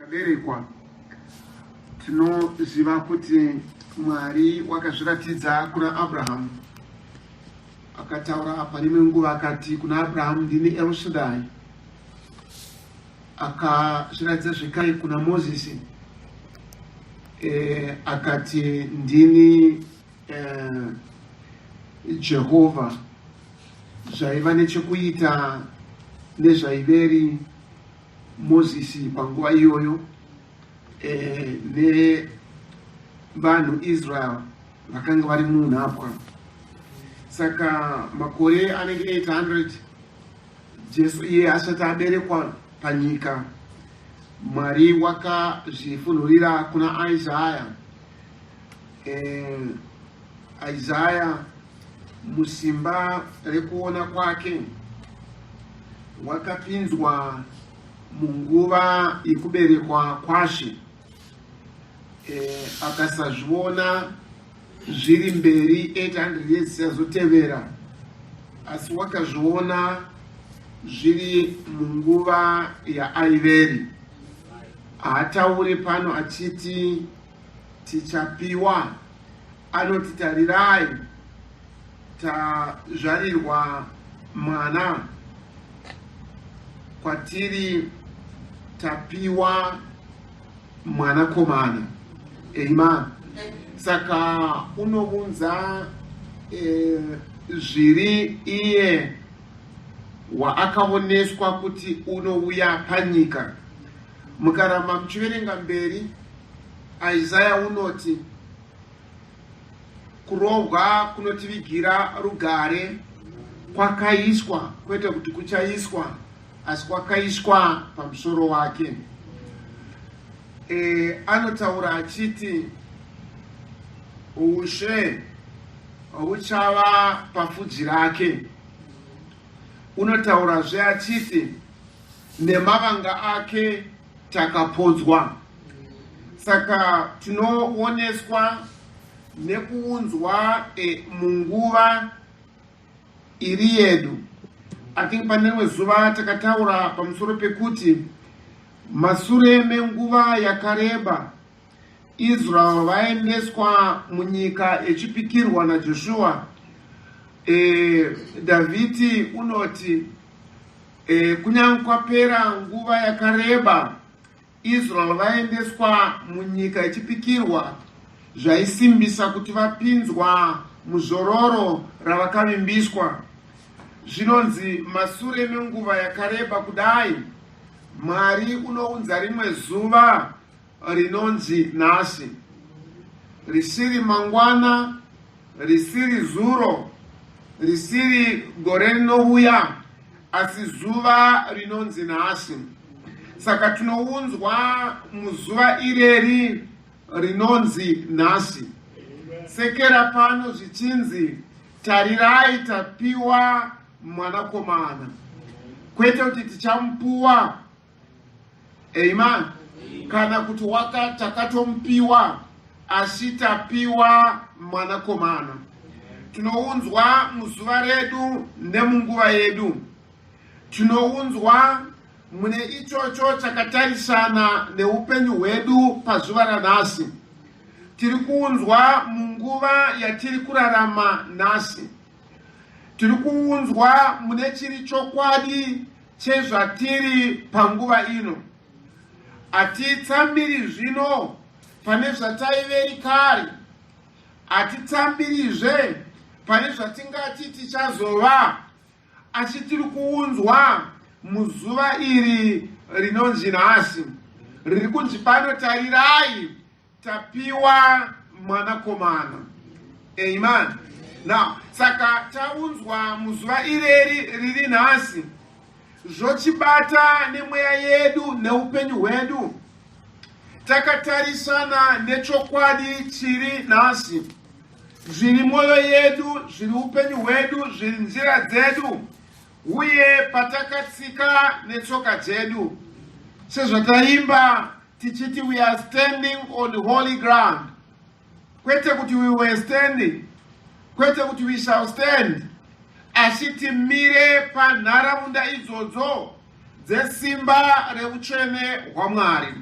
Akaberekwa, tinoziva kuti Mwari wakazviratidza kuna Abrahamu. Akataura pane imwe nguva akati kuna Abrahamu, ndini El Shaddai. Akazviratidza zvekare kuna Mozisi, akati ndini Jehovha. Zvaiva nechekuita nezvaiveri Mozisi panguva iyoyo nevanhu Israel vakanga vari munhapwa. Saka makore anenge 800 Jesu iye asati aberekwa panyika, Mwari wakazvifunhurira kuna Isaya. Isaya musimba rekuona kwake wakapinzwa munguva yekuberekwa kwaShe, akasazviona zviri mberi 800 years yazotevera, asi wakazviona zviri munguva yaaiveri. Haatauri pano achiti tichapiwa, anoti tarirai tazvarirwa mwana, kwatiri tapiwa mwanakomana. Amen. Saka unounza zviri iye waakaoneswa kuti unouya panyika. Mukaramba muchiverenga mberi, Isaya unoti kurohwa kunotivigira rugare kwakaiswa, kwete kuti kuchaiswa, asi kwakaiswa pamusoro wake. Anotaura achiti ushe huchava pafudzi rake. Unotaurazve achiti nemavanga ake takapodzwa. Saka tinooneswa nekuunzwa munguva iri yedu. I think pane rimwe zuva takataura pamusoro pekuti masure menguva yakareba Israel vaendeswa munyika yechipikirwa naJoshua. Dhavhidhi unoti kunyange kwapera nguva yakareba Israel vaendeswa munyika yechipikirwa, zvaisimbisa kuti vapinzwa muzororo ravakavimbiswa. Zvinonzi masure menguva yakareba kudai, Mwari unounza rimwe zuva rinonzi nhasi, risiri mangwana, risiri zuro, risiri gore rinouya, asi zuva rinonzi nhasi. Saka tinounzwa muzuva ireri rinonzi nhasi. Sekera pano zvichinzi tarirai tapiwa mwanakomana, kwete kuti tichamupuwa. Amen. Kana kuti takatomupiwa, asi tapiwa mwanakomana. Tinounzwa muzuva redu nemunguva yedu. Tinounzwa mune ichocho chakatarisana neupenyu hwedu pazuva ranhasi. Tiri kuunzwa munguva yatiri kurarama nhasi. Tiri kuunzwa mune chiri chokwadi chezvatiri panguva ino. Hatitsamiri zvino pane zvataiveri kare, hatitsambirizve pane zvatingati tichazova, asi tiri kuunzwa muzuva iri rinonzi nhasi, riri kunzi pano tarirai tapiwa mwanakomana. Amen. Now, saka taunzwa muzuva ireri riri nhasi, zvochibata nemweya yedu neupenyu hwedu, takatarisana nechokwadi chiri nhasi, zviri mwoyo yedu, zviri upenyu hwedu, zviri nzira dzedu, uye patakatsika netsoka dzedu, sezvataimba tichiti we are standing on holy ground, kwete kuti we were standing, kwete kuti we shall stand, asi timire panharaunda idzodzo dzesimba reutsvene hwaMwari.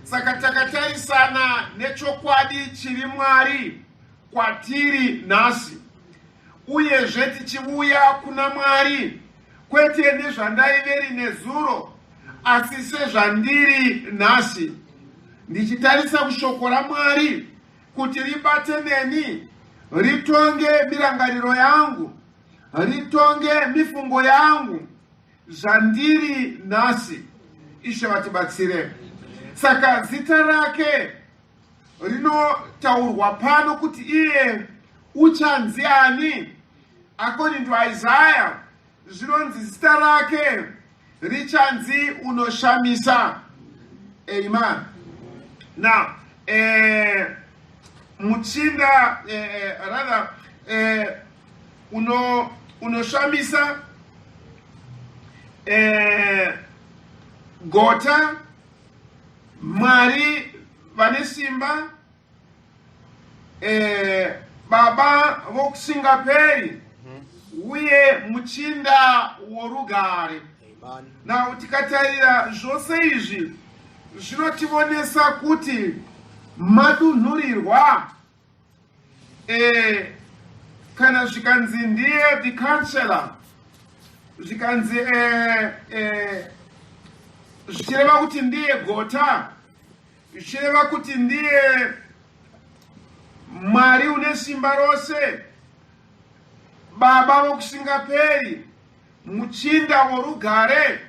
Saka takatarisana nechokwadi chiri Mwari kwatiri nhasi, uyezve tichivuya kuna Mwari kwete nezvandaiveri nezuro, asi sezvandiri nhasi, ndichitarisa kushoko raMwari kuti ribate neni, ritonge mirangariro yangu, ritonge mifungo yangu, zvandiri nhasi. Ishe vatibatsire. Saka zita rake rinotaurwa pano kuti iye uchanzi ani? According to Isaiah, zvinonzi zita rake richanzi Unoshamisa. Amen. Now, muchinda, rather, unoshamisa, gota, Mwari vane simba, Baba vokusingaperi, uye muchinda worugare. Now, tikatarira zvose izvi, zvinotivonesa kuti madunhurirwa. Kana zvikanzi ndiye the Counselor, zvikanzi zvichireva kuti ndiye gota, zvichireva kuti ndiye Mwari une simba rose, Baba vokusingaperi, muchinda worugare.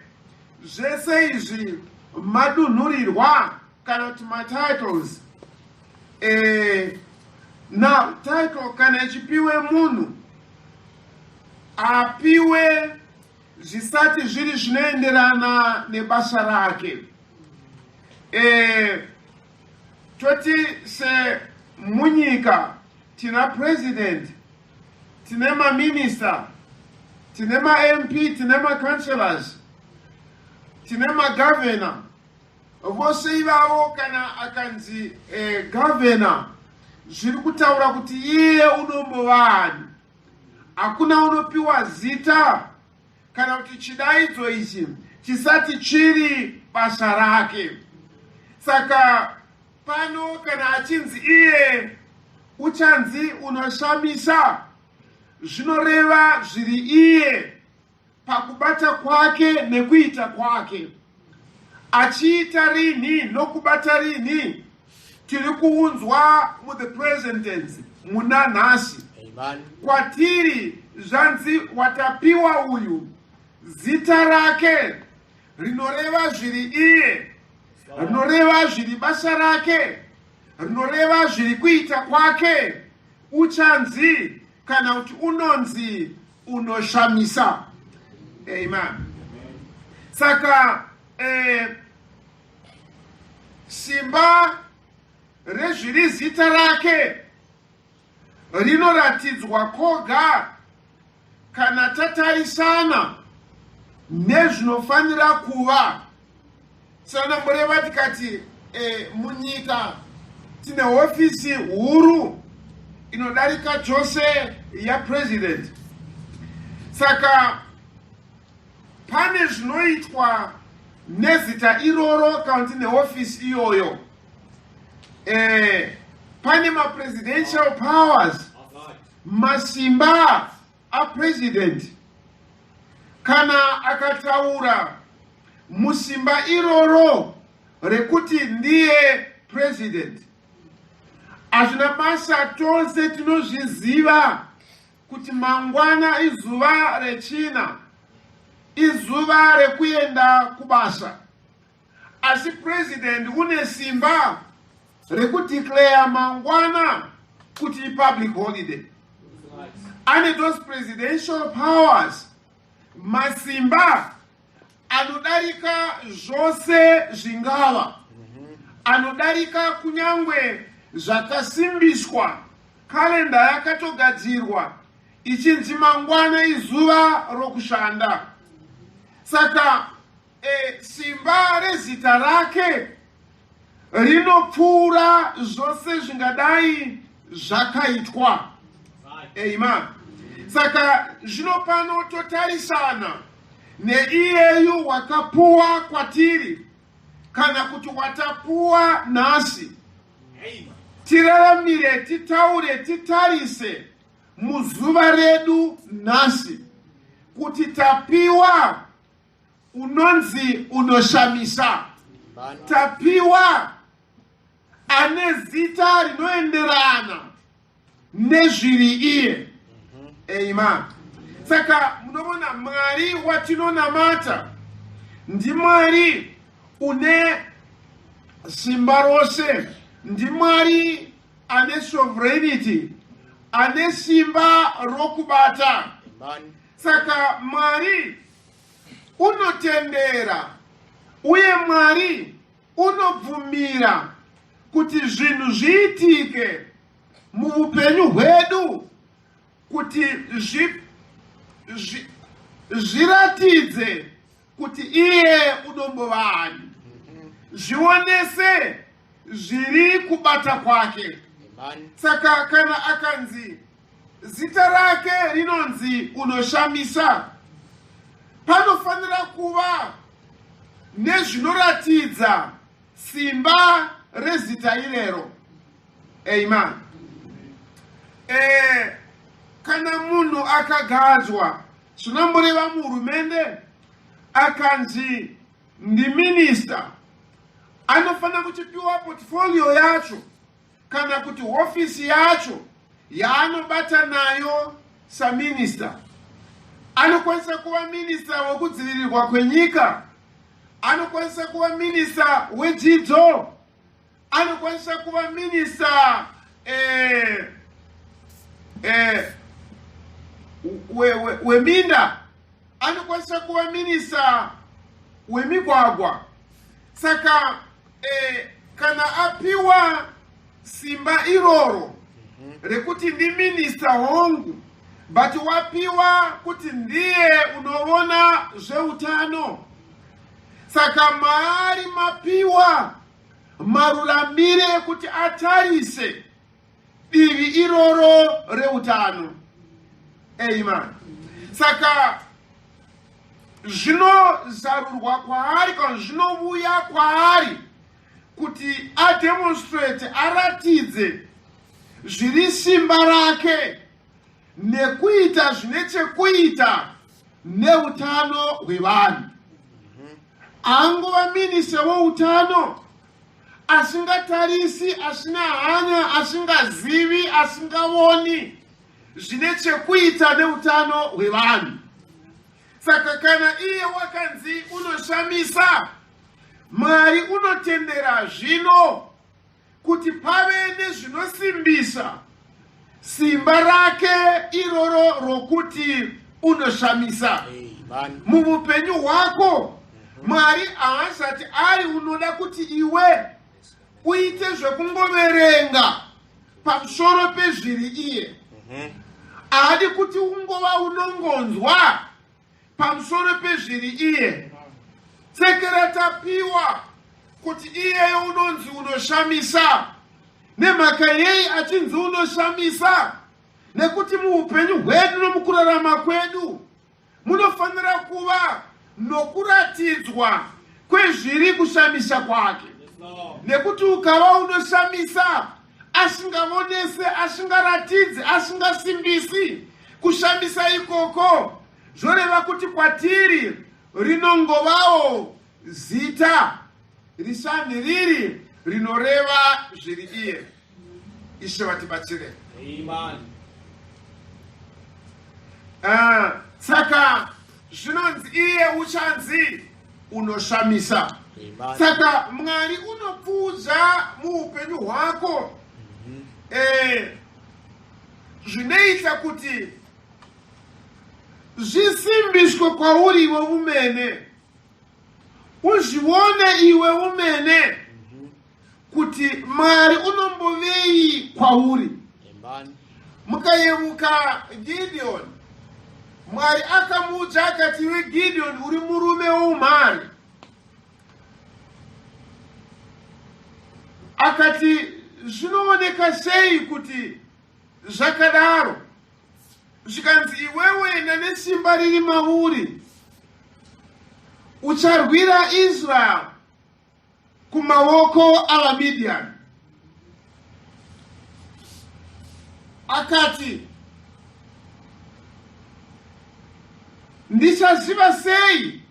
Zvese izvi madunhurirwa kana kuti matitles. Now, title kana ichipiwe munhu, apiwe zvisati zviri zvinoenderana nebasa rake. Toti semunyika tina president, tine maminista, tine maMP, tine macouncillors, tine magovernor. Vose ivavo, kana akanzi governor, zviri kutaura kuti iye unombovani. Hakuna unopiwa zita kana kuti chidaidzo ichi chisati chiri basa rake. Saka pano kana achinzi iye uchanzi Unoshamisa, zvinoreva zviri iye pakubata kwake nekuita kwake, achiita rinhi nokubata rinhi. Tiri kuunzwa muthe present tense, muna nhasi. Kwatiri zvanzi watapiwa uyu, zita rake rinoreva zviri iye, rinoreva zviri basa rake, rinoreva zviri kuita kwake. Uchanzi kana kuti unonzi Unoshamisa. Amen. Saka simba rezviri zita rake rinoratidzwa koga kana tatarisana nezvinofanira kuva. Sanamboreva tikati munyika tine hofisi huru inodarika chose yapresident. Saka pane zvinoitwa nezita iroro kana kuti nehofisi iyoyo. Pane mapresidential powers, masimba apresident. Kana akataura musimba iroro rekuti ndiye president, hazvina basa. Tose tinozviziva kuti mangwana izuva rechina, izuva rekuenda kubasa, asi president une simba rekudeclare mangwana kuti ipublic holiday. Ane those presidential powers, masimba anodarika zvose zvingava, anodarika kunyangwe zvakasimbiswa. Kalenda yakatogadzirwa ichinzi mangwana izuva rokushanda. Saka simba rezita rake rinopfuura zvose zvingadai zvakaitwa. Amen. Saka zvino pano totarisana neiyeyu wakapuwa kwatiri kana kuti kuti watapuwa nhasi tiraramire, titaure, titarise muzuva redu nhasi kuti tapiwa unonzi unoshamisa, tapiwa ane zita rinoenderana nezviri iye. Amen. Saka munoona, Mwari watinonamata ndiMwari une simba rose, ndiMwari ane sovereignty, ane simba rokubata. Saka Mwari unotendera uye Mwari unobvumira kuti zvinhu zviitike muupenyu hwedu kuti zviratidze kuti iye unombova ani, zvionese zviri kubata kwake. Saka kana akanzi zita rake rinonzi unoshamisa, panofanira kuva nezvinoratidza simba rezita irero. Amen. Kana munhu akagadzwa, zvinomboreva muhurumende, akanzi ndiminista, anofanira kuchipiwa portfolio yacho kana kuti hofisi yacho yaanobata nayo saminista. Anokwanisa kuva minista wekudzivirirwa kwenyika, anokwanisa kuva minista wedzidzo, anokwanisa kuva minista weminda, anokwanisa kuva minista wemigwagwa. Saka kana apiwa simba iroro rekuti ndiminista, hongu, but wapiwa kuti ndiye unoona zveutano, saka maari mapiwa maruramire ekuti atarise divi iroro reutano. Amen. Saka zvinozarurwa kwaari kana zvinouya kwaari kuti ademonstrate, aratidze zviri simba rake nekuita zvine chekuita neutano hwevanhu. Angova minista weutano asingatarisi, asina hanya, asingazivi, asingavoni zvine chekuita neutano hwevanhu. Saka kana iye wakanzi unoshamisa, Mwari unotendera zvino kuti pave nezvinosimbisa simba rake iroro rokuti unoshamisa muupenyu hwako. Mwari haasati ari unoda kuti iwe uite zvekungoverenga pamusoro pezviri iye. Haadi kuti ungova unongonzwa pamusoro pezviri iye. Tsekera tapiwa kuti iyeyo unonzi unoshamisa. Nemhaka yei achinzi unoshamisa? Nekuti muupenyu hwedu nomukurarama kwedu munofanira kuva nokuratidzwa kwezviri kushamisa kwake, nekuti ukava unoshamisa asingavonese, asingaratidzi, asingasimbisi kushamisa ikoko, zvoreva kuti kwatiri rinongovawo zita risani riri rinoreva zviri iye. Ishe vatibatsire. Saka zvinonzi iye uchanzi unoshamisa. Saka Mwari unopfuudza muupenyu hwako zvinoita kuti zvisimbiswe kwauri iwe umene, uzvione iwe umene kuti Mwari unombovei kwauri. Mukayevuka Gideon, Mwari akamuudza akati, "Iwe Gideon, uri murume woumhare." Akati, "Zvinooneka sei kuti zvakadaro?" Zvikanzi, "Iwewe enda nesimba riri mauri, ucharwira Israel." Kumaoko avaMidiani. Akati, Ndichaziva sei,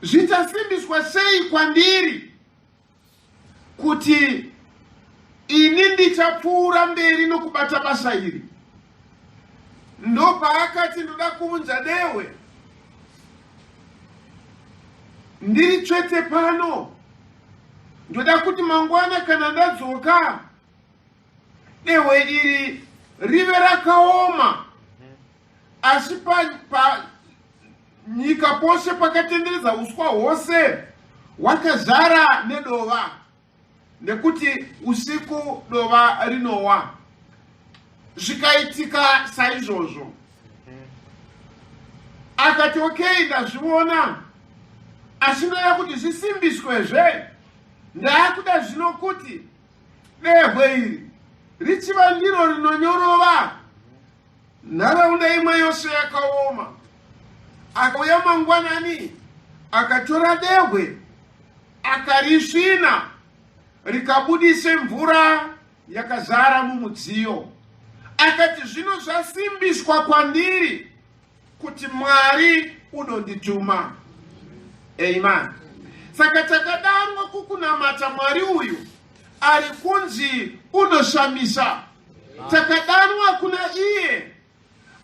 zvichasimbiswa sei kwandiri kuti ini ndichapfuura mberi nokubata basa iri? Ndopaakati, Ndoda kuunza dehwe ndiri tsvete pano. Ndoda kuti mangwana kana ndadzoka dehwe iri rive rakaoma, asi panyika pa pose pakatenderedza uswa hwose hwakazara nedova, nekuti usiku dova rinowa. Zvikaitika saizvozvo. Akati, okei, ndazviona, asi ndoda kuti zvisimbiswezve. Ndaakuda zvino kuti dehwe iri richiva ndiro rinonyorova nharaunda imwe yose yakaoma. Akauya mangwanani, akatora dehwe akarisvina, rikabudise mvura yakazara mumudziyo. Akati, zvino zvasimbiswa kwandiri kuti Mwari unondituma. Amen. Saka takadanwa kukunamata Mwari uyu ari kunzi unoshamisa. Takadanwa kuna iye.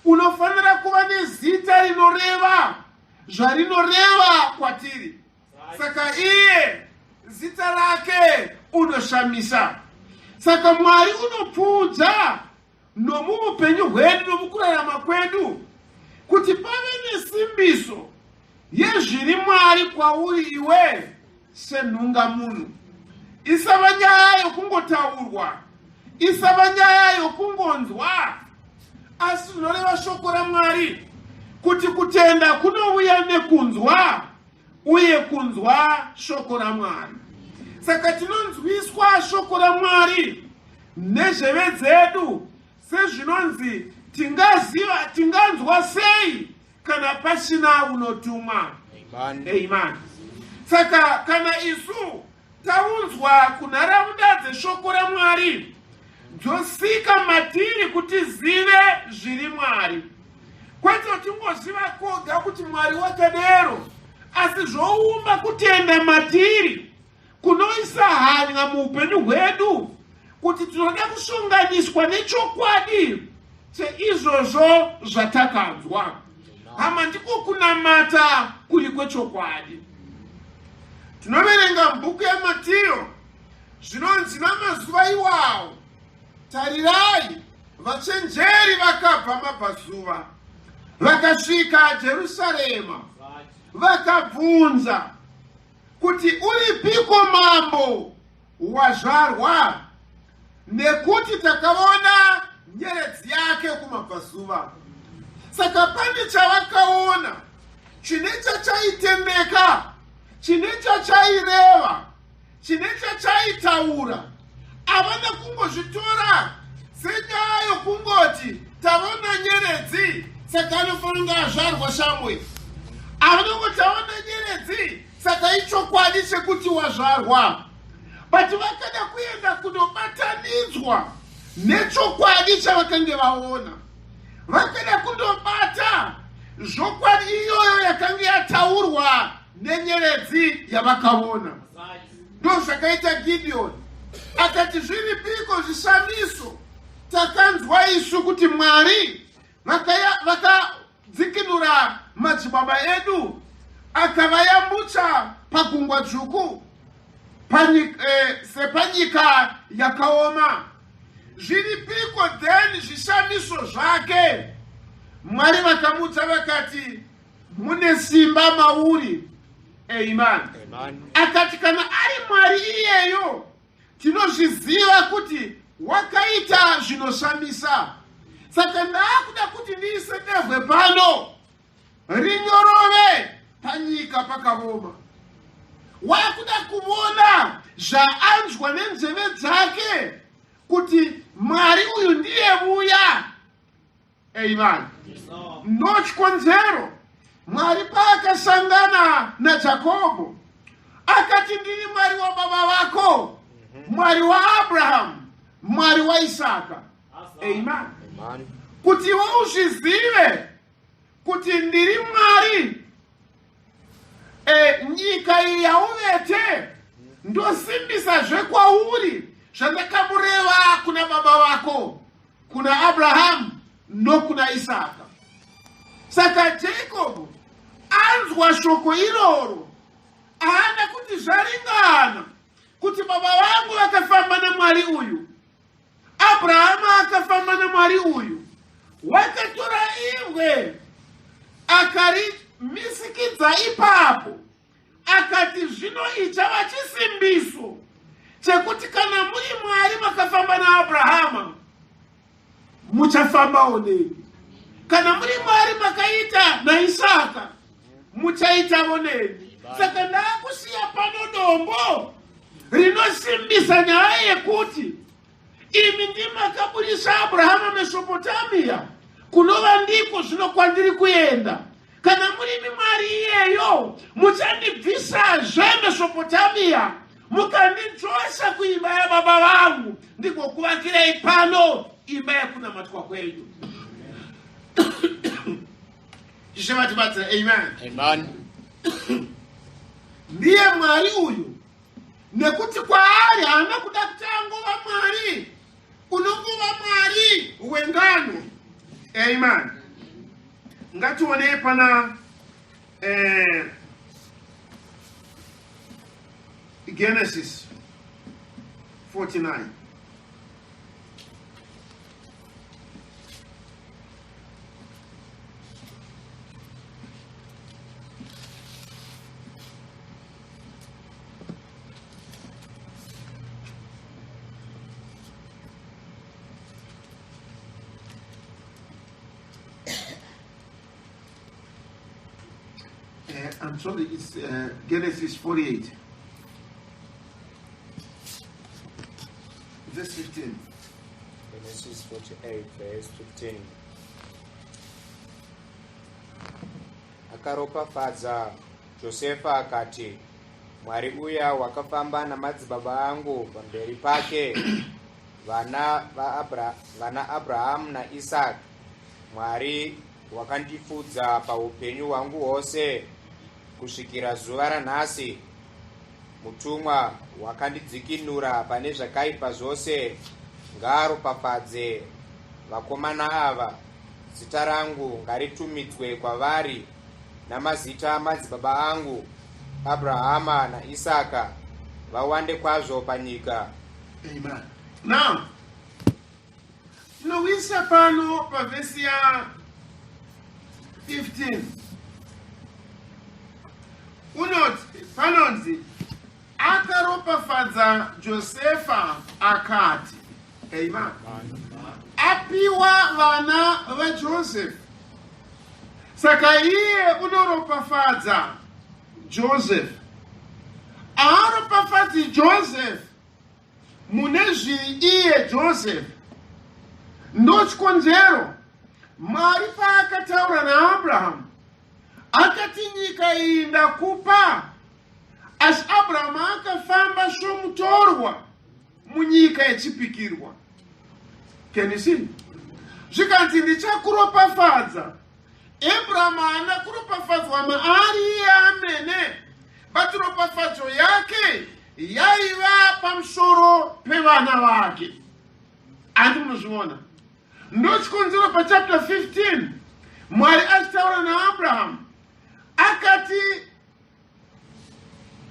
Unofanira kuva nezita rinoreva zvarinoreva kwatiri. Saka iye zita rake unoshamisa. Saka Mwari unopfuudza nomuupenyu hwedu nomukurarama kwedu kuti pave nesimbiso yezviri Mwari kwauri iwe senhungamunhu. Isava nyaya yokungotaurwa, isava nyaya yokungonzwa, asi zvinoreva shoko raMwari kuti kutenda kunouya nekunzwa uye kunzwa shoko raMwari. Saka tinonzwiswa shoko raMwari nezveve dzedu, sezvinonzi tingaziva, tinganzwa sei kana pasina unotumwa? Amen. Saka kana isu taunzwa kunharaunda dzeshoko raMwari, dzosika matiri kuti zive zviri Mwari, kwete tingoziva koga kuti Mwari wakadero, asi zvoumba kutenda matiri kunoisa hanya muupenyu hwedu kuti tinoda kusonganiswa nechokwadi cheizvozvo zvatakanzwa. Hama, ndiko kunamata kuri kwechokwadi. Tinoverenga mubhuku yaMatiyo, zvinonzi, namazuva iwawo, tarirai, vachenjeri vakabva mabvazuva vakasvika Jerusarema, vakabvunza kuti, uripiko mambo wazvarwa? Nekuti takaona nyeredzi yake kumabvazuva. Saka pane chavakaona chine chachaitendeka, chine chachaireva, chine chachaitaura. Havana kungozvitora senyaya yokungoti taona nyeredzi saka anofanira kunge azvarwa Samuel. Havana kungoti taona nyeredzi saka ichokwadi chekuti wazvarwa, but vakada kuenda kunobatanidzwa nechokwadi chavakange vaona. Vakada kundobata zvokwadi iyoyo yakange yataurwa nenyeredzi yavakaona. Ndozvakaita Gideon, akati, zviripiko zvishamiso? Takanzwa isu kuti Mwari vakadzikinura madzibaba edu, akavayambutsa pagungwa dzvuku sepanyika yakaoma. Zviripiko then zvishamiso zvake? Mwari vakamutsa vakati, mune simba mauri. Amen. Amen. Akati kana ari Mwari iyeyo, tinozviziva kuti wakaita zvinoshamisa. Saka ndaakuda kuti ndiise dehwe pano rinyorove panyika pakaoma. Wakuda kuvona zvaanzwa nenzeve dzake kuti Mwari uyu ndiye vuya. Amen. Ndochikonzero Mwari paakasangana naJakobho akati, ndiri Mwari wababa Mwari waAbrahamu, Mwari waIsaka. Amen. Kuti iwe uzvizive kuti ndiri Mwari. E, nyika iyi yauvete ndosimbisazve kwauri zvandakamureva kuna baba vako kuna Abrahamu nokuna Isaka. Saka Jacob anzwa shoko iroro, haana kuti zvaringana kuti baba vangu vakafamba naMwari uyu, Abrahamu akafamba naMwari uyu, wakatora ibwe akarimisikidza ipapo akati zvino ichava chisimbiso chekuti kana muri Mwari makafamba naAbrahama muchafambawo neni, kana muri Mwari makaita naIsaka muchaitavo neni. Saka ndakusiya pano dombo rinosimbisa nyaya yekuti imi ndimakaburisa Abrahama Mesopotamia, kunova ndiko zvino kwandiri kuenda. Kana murimi Mwari iyeyo, muchandibvisazve Mesopotamia mukandidzosa kuimba yababa vangu, ndigokuvakirai pano imba yekunamatwa kwenyu. Ishe vatibatsira. Amen. Amen. Ndiye Mwari uyu, nekuti kwaari haana kuda kuti angova Mwari, unongova Mwari wengano. Amen. Ngationei pana Genesis 49. I'm sorry, it's Genesis 48, verse 15. Genesis 48, verse 15. Akaropafadza Josefa akati, Mwari uya wakafamba namadzibaba angu pamberi pake, vana vana Abrahamu naIsaka, Mwari wakandifudza paupenyu hwangu hwose kusvikira zuva ranhasi. Mutumwa wakandidzikinura pane zvakaipa zvose ngaaropafadze vakomana ava. Zita rangu ngaritumidzwe kwavari namazita amadzibaba angu Abrahama naIsaka, vawande kwazvo panyika. Amen. Now, tinowisa pano pavhesi ya 15 unoti panonzi akaropafadza Josefa akati, amen, apiwa vana vaJoseph. Saka iye unoropafadza Joseph, aaropafadzi Joseph mune zviri iye Joseph. Ndochikonzero Mwari paakataura naAbrahamu akati, nyika iyi ndakupa. Asi Abrahamu akafamba somutorwa munyika yechipikirwa. Can you see? Zvikanzi ndichakuropafadza. Abrahamu haana kuropafadzwa maari iye amene, but ropafadzo yake yaiva pamusoro pevana vake. Handi munozviona? Ndochikonzero pachapter 15 Mwari achitaura naAbrahamu akati,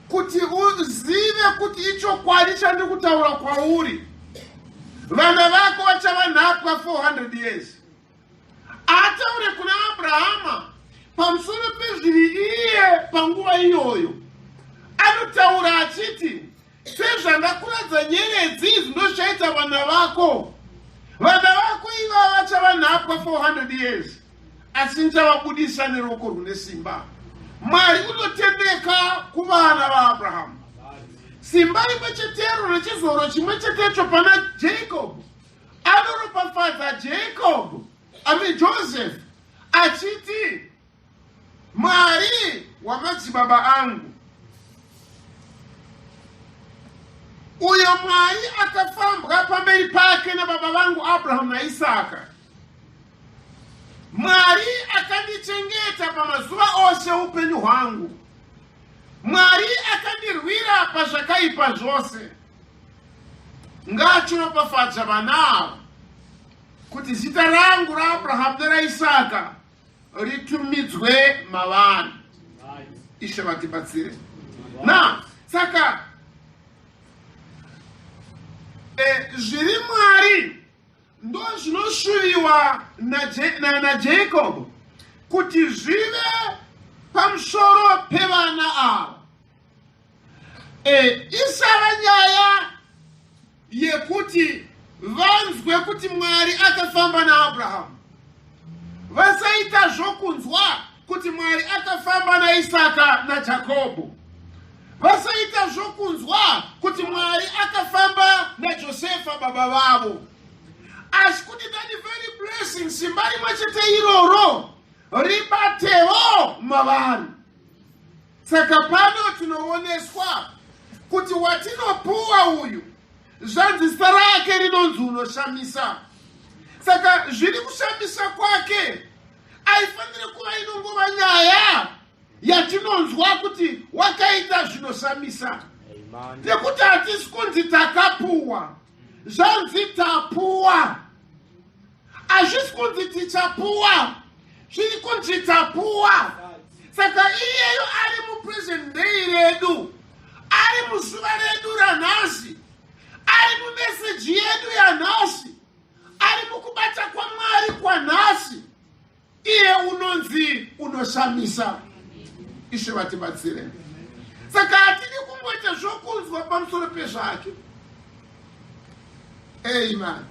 kuti uzive kuti ichokwadi chandiri kutaura kwauri, vana vako vachava nhapwa 400 years. Ataure kuna Abrahama pamusoro pezviri iye panguva iyoyo, anotaura achiti, sezvandakuradza nyeredzi idzi ndozvichaita vana vako. Vana vako ivava vachava nhapwa 400 years, asi ndichavabudisa neruoko rune simba. Mwari unotendeka kuvana vaAbrahamu. Simba rimwe chetero rechizoro chimwe chetecho pana Jacob. Anoropafadza Jacob, I mean Joseph, achiti Mwari wamadzibaba angu. Uyo Mwari akafambwa pamberi pake nababa vangu Abrahamu naIsaka. Mwari akandichengeta pamazuva ose upenyu hwangu. Mwari akandirwira pazvakaipa zvose. Ngaachiropafadza vana ava kuti zita rangu raAbrahamu neraIsaka ritumidzwe mavari. Ishe vatibatsire. Na saka zviri Mwari ndozvinoshuviwa naJacob na, na kuti zvive pamusoro pevana ava. Isava nyaya yekuti vanzwe kuti Mwari akafamba naAbrahamu, vasaita zvokunzwa kuti Mwari akafamba naIsaka naJakobho, vasaita zvokunzwa kuti Mwari akafamba naJosefa baba vavo, asi kuti that very blessing, simba rimwe chete iroro ribatewo mavari. Saka pano tinooneswa kuti watinopuwa uyu zvanzi zita rake rinonzi unoshamisa. Saka zviri kushamisa kwake aifanire kuva inongova nyaya yatinonzwa kuti wakaita zvinoshamisa, nekuti hatisi kunzi takapuwa, zvanzi tapuwa. Hazvisi kunzi tichapuwa, zviri kunzi tapuwa. Saka iyeyo ari mupresent day redu, ari muzuva redu ranhasi, ari mumeseji yedu yanhasi, ari mukubata kwaMwari kwanhasi, iye unonzi unoshamisa. Ishe vatibatsire. Saka hatidi kungoita zvokunzwa pamusoro pezvake. Amen.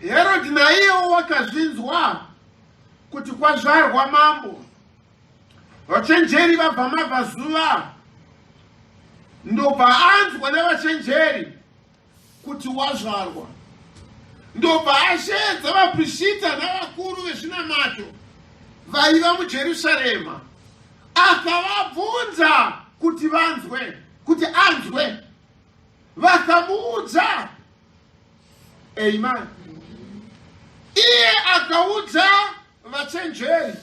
Herod naiyewo wakazvinzwa kuti kwazvarwa mambo. Vachenjeri vabva mabvazuva, ndobva anzwa nevachenjeri kuti wazvarwa, ndobva asheedza vaprista navakuru vezvinamato vaiva muJerusarema, akavabvunza kuti vanzwe, kuti anzwe. Vakamuudza. Amen. Iye akaudza vachenjeri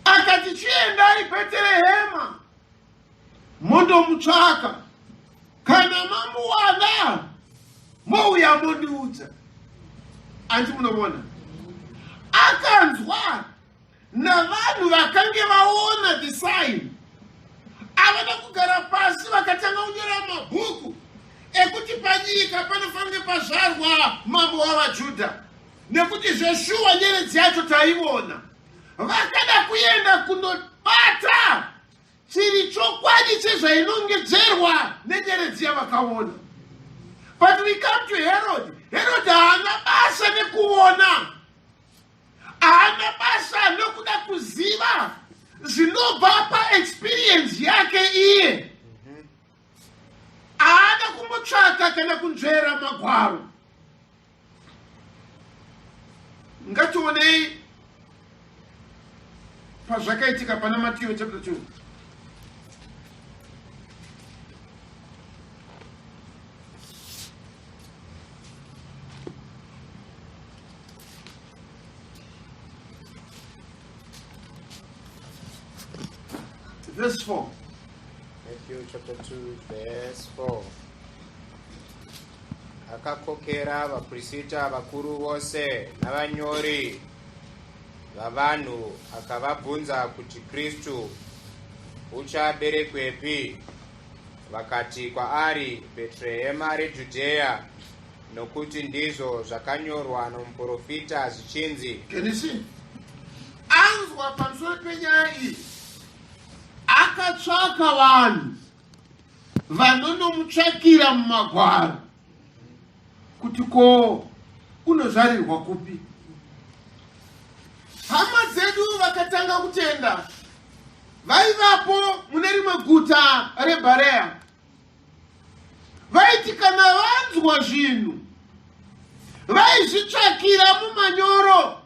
akati, chiendai Bheterehema mondomutsvaka, kana mamuwana mouya mondiudza. Anti munovona, akanzwa navanhu vakange vaona the sign, avana kugara pasi, vakatanga kunyora mabhuku ekuti panyika panofanira pazvarwa mambo wavaJudha, nekuti zveshuwa nyeredzi yacho taivona. Vakada kuenda kunobata chiri chokwadi chezvainongedzerwa nenyeredzi yavakaona. But we come to Herod. Herod haana basa nekuona, haana basa nekuda kuziva zvinobva paexperience yake iye. Haana kumbotsvaka kana kunzvera magwaro. Ngationei pazvakaitika pana Matiyo chapter 2. Verse 4. Matthew chapter 2 verse 4. Akakokera vaprista vakuru vose navanyori vavanhu akavabvunza kuti Kristu uchaberekwepi. Vakati kwaari, Bhetrehema reJudhea, nokuti ndizvo zvakanyorwa nomuprofita zvichinzi. Can you see? Anzwa pamusoro penyaya iyi, akatsvaka vanhu vanonomutsvakira mumagwaro kuti ko unozvarirwa kupi. Hama dzedu vakatanga kutenda vaivapo mune rimwe guta reBharea, vaiti kana vanzwa zvinhu vaizvitsvakira mumanyoro,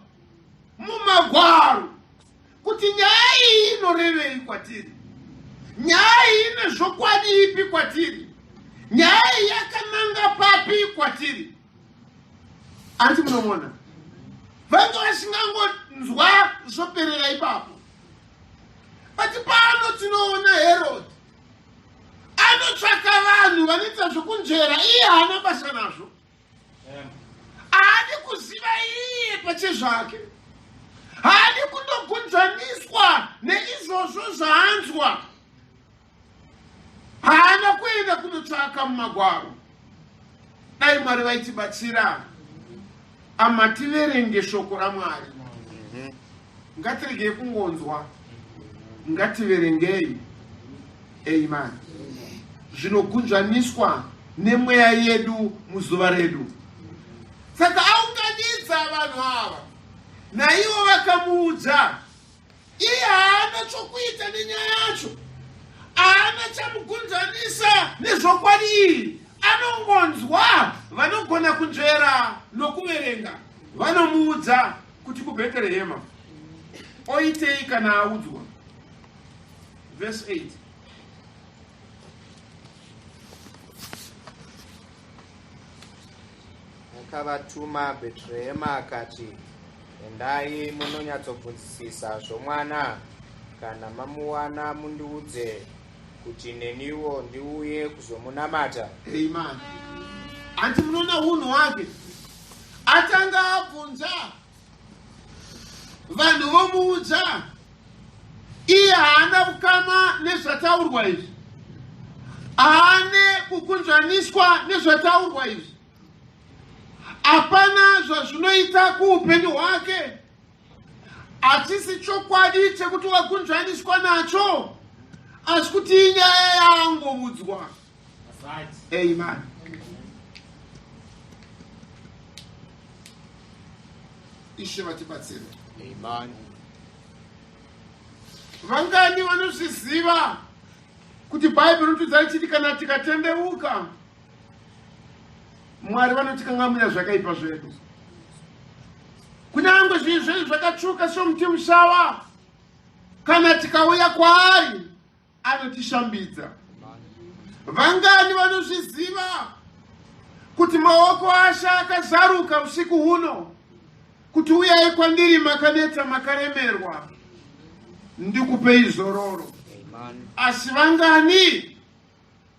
mumagwaro, kuti nyaya iyi inorevei kwatiri. Nyaya iyi ine zvokwadi ipi kwatiri? Nyaya iyi yakananga papi kwatiri? Anti munomuona, vange vasingangonzwa zvoperera ipapo. But pano tinoona Herod anotsvaka vanhu vanoita zvokunzvera, iye haana basa nazvo. Haadi kuziva iye pachezvake, haadi kundogunzvaniswa neizvozvo zvaanzwa. Haana kuenda kunotsvaka mumagwaro. Dai Mwari vaitibatsira, ama tiverenge shoko raMwari. Ngatiregei kungonzwa, ngativerengei. Amen. Zvinogunzvaniswa nemweya yedu muzuva redu. Saka aunganidza vanhu ava, naivo vakamuudza. Iye haana chokuita nenyaya yacho, haana chamugunzvanisa nezvokwadi iyi. Anongonzwa vanogona kunzvera nokuverenga vanomuudza kuti kuBheterehema. Oitei kana audzwa? Verse 8. Akavatuma Bhetrehema akati, Endai munonyatsobvunzisisa zvomwana, kana mamuwana mundiudze kuti neniwo ndiuye kuzomunamata. Amen. Hanti munoona unhu hwake, atanga abvunza vanhu vomuudza, iye haana ukama nezvataurwa izvi, haane kukunzvaniswa nezvataurwa izvi, hapana zvazvinoita kuupenyu hwake. Hachisi chokwadi chekuti wakunzvaniswa nacho, asi kuti inyaya yaangovudzwa. Amen. Ishe vatibatsire. Amen. Vangani vanozviziva kuti Bhaibheri rinotiudza richiti kana tikatendeuka Mwari vanotikangamwira zvakaipa zvedu, kunyange zvinhu zvedu zvakatsvuka somuti mushawa, kana tikauya kwaari anotishambidza. Vangani vanozviziva kuti maoko aShe akazaruka usiku huno kuti uyai kwandiri makaneta makaremerwa, ndikupei zororo. Asi vangani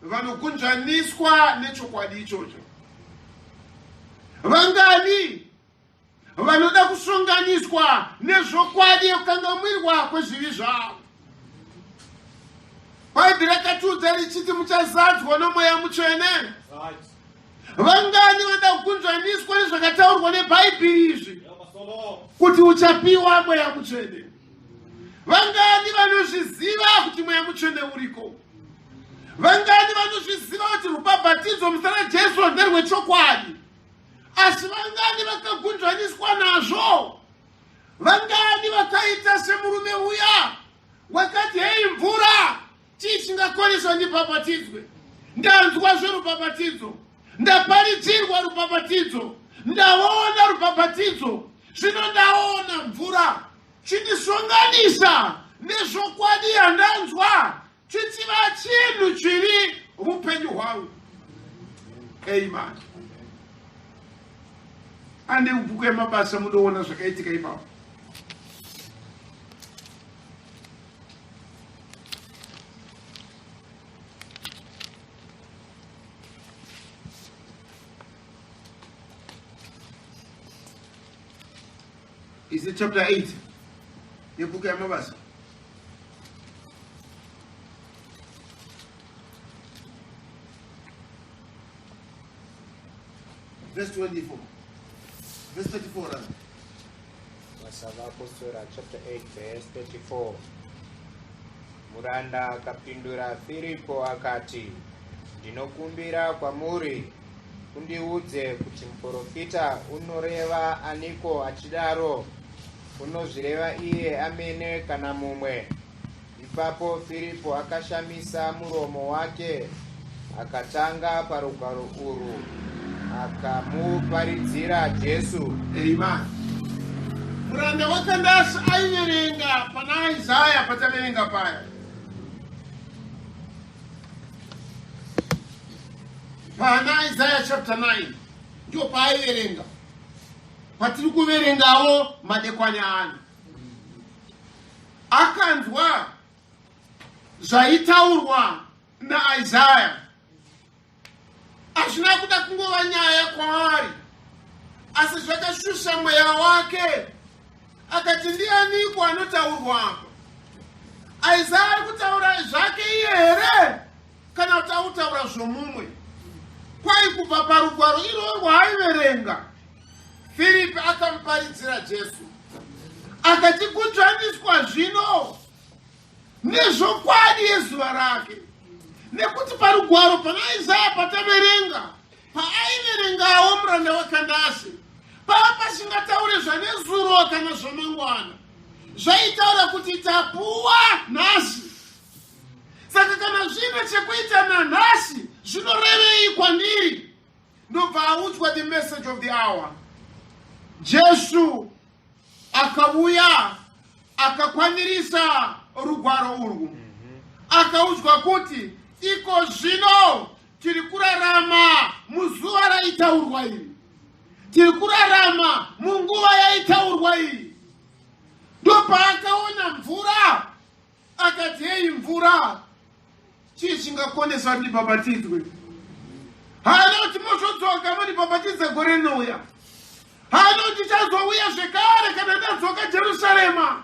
vanokunzvaniswa nechokwadi ichocho? Vangani vanoda kusonganiswa nezvokwadi yekukangamwirwa kwezvivi zvavo? Bhaibheri rakatiudza richiti muchazadzwa noMweya Mutsvene. Vangani vanoda kukunzvaniswa nezvakataurwa neBhaibheri izvi kuti uchapiwa Mweya Mutsvene? Vangani vanozviziva kuti Mweya Mutsvene uriko? Vangani vanozviziva kuti rubhabhatidzo muzita raJesu nderwechokwadi? Asi vangani vakagunzvaniswa nazvo? Vangani vakaita semurume uya wakati, hei mvura, chii chingakonesa ndibhabhatidzwe? Ndanzwa zverubhabhatidzo, ndaparidzirwa rubhabhatidzo, ndaona rubhabhatidzo, zvino ndaona mvura, chindisonganisa nezvokwadi yandanzwa, chichiva chinhu chiri upenyu hwangu. Amen. Ande kubhuku yemabasa munoona zvakaitika ipapo. Is it chapter 8 yebhuku yamabasa? Verse 24. Verse 34 rather. Basa vaApostora chapter 8 verse 34. Muranda akapindura Firipo akati, Ndinokumbira kwamuri undiudze kuti muprofita unoreva aniko achidaro, unozvireva iye amene kana mumwe? Ipapo Firipo akashamisa muromo wake akatanga parugwaro urwu akamuparidzira Jesu. Amen. Muranda waKandasi aiverenga pana Isaya pataverenga paya. Pana Isaiah chapter 9 ndipo paaiverenga patiri kuverengawo madekwani ano. Akanzwa zvaitaurwa naIsaya. Hazvina kuda kungova nyaya kwaari, asi zvakashusha mweya wake. Akati, ndianiko anotaurwa apa? Isaya ari kutaura zvake iye here kana kuti akutaura zvomumwe? Kwai kubva parugwaro irwo rwaaiverenga, Firipi akamuparidzira Jesu. Akati, kunzvaniswa zvino nezvokwadi yezuva rake, nekuti parugwaro pana Isaya pataverenga, paaiverengawo muranda waKandase, pava pasingataure zvanezuro kana zvamangwana, zvaitaura kuti tapuwa nhasi. Saka kana zvine chekuita nanhasi, zvinorevei kwandiri? Ndobva audzwa the message of the hour. Jesu akauya akakwanirisa rugwaro urwu. Akaudzwa kuti iko zvino tiri kurarama muzuva raitaurwa iri, tiri kurarama munguva yaitaurwa iyi. Ndopaakaona mvura akati, heyi mvura, chii chingakonesa kuti ndibhabhatidzwe? Haana kuti mozodzoka mondibhabhatidza gore rinouya. Haana kuti ndichazouya zvekare kana ndadzoka Jerusarema,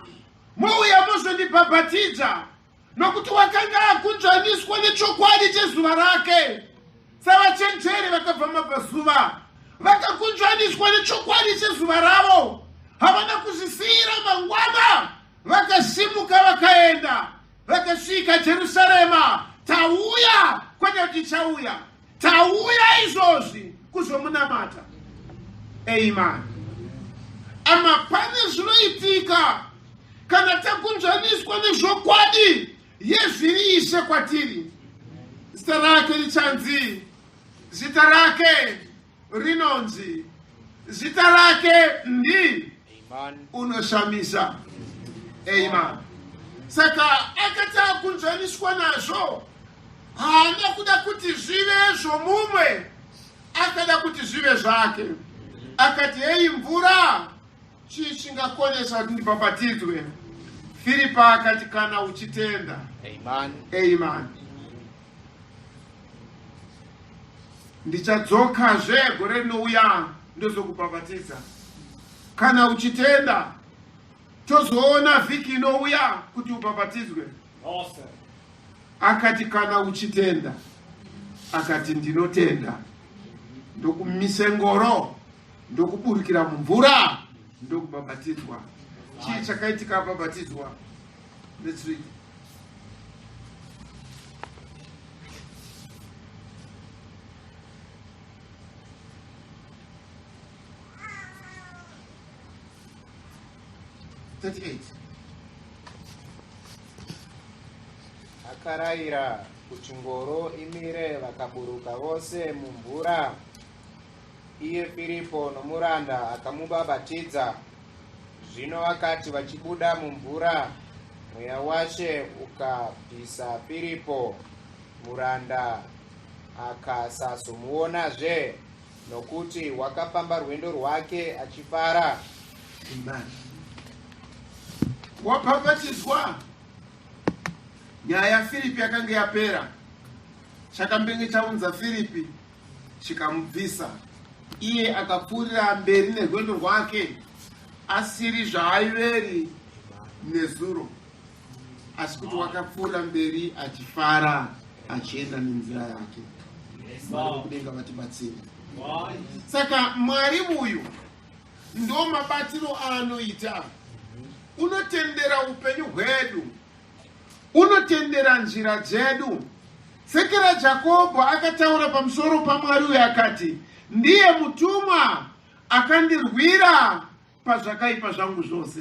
mouya mozondibhabhatidza, nokuti wakanga akunzvaniswa nechokwadi chezuva rake. Savachenjeri vakabva mabvazuva vakakunzvaniswa nechokwadi chezuva ravo, havana kuzvisiyira mangwana, vakasimuka vakaenda, vakasvika Jerusarema. Tauya, kwete kuti tichauya, tauya izvozvi kuzomunamata. Amen. Ama pane zvinoitika kana takunzvaniswa nezvokwadi yezviri Ishe kwatiri. Zita rake richanzi, zita rake rinonzi, zita rake ndi unoshamisa. Amen. Saka akati akunzvaniswa nazvo, haana kuda kuti zvive zvomumwe, akada kuti zvive zvake. Akati, heyi mvura, chii chingakonesa kuti ndibhabhatidzwe? Firipa akati, kana uchitenda. Amen. Amen. Ndichadzokazve gore rinouya ndozokubhabhatidza. Kana uchitenda, tozoona vhiki inouya kuti ubhabhatidzwe. Akati, kana uchitenda. Akati, ndinotenda. Ndokumise ngoro, ndokuburukira mumvura, ndokubhabhatidzwa. Chii chakaitika abhabhatidzwa? Let's read. Akarayira kuti ngoro imire, vakaburuka vose mumvura. Iye Firipo nomuranda akamubhabhatidza. Zvino vakati vachibuda mumvura, Mweya waShe ukabvisa Firipo, muranda akasazomuonazve, nokuti wakafamba rwendo rwake achifara. Amen. Wabhabhatidzwa, nyaya yaFiripi yakanga yapera. Chakambenge chaunza Firipi chikamubvisa. Iye akapfuurira mberi nerwendo rwake asiri zvaaiveri nezuro, asi kuti wakapfuura mberi achifara achienda nenzira yake. Mwari vokudenga vatibatsire. Saka Mwari uyu ndo mabatiro aanoita, unotendera upenyu hwedu, unotendera nzira dzedu. Sekera Jakobho akataura pamusoro paMwari uyu akati, ndiye mutumwa akandirwira pazvakaipa zvangu zvose,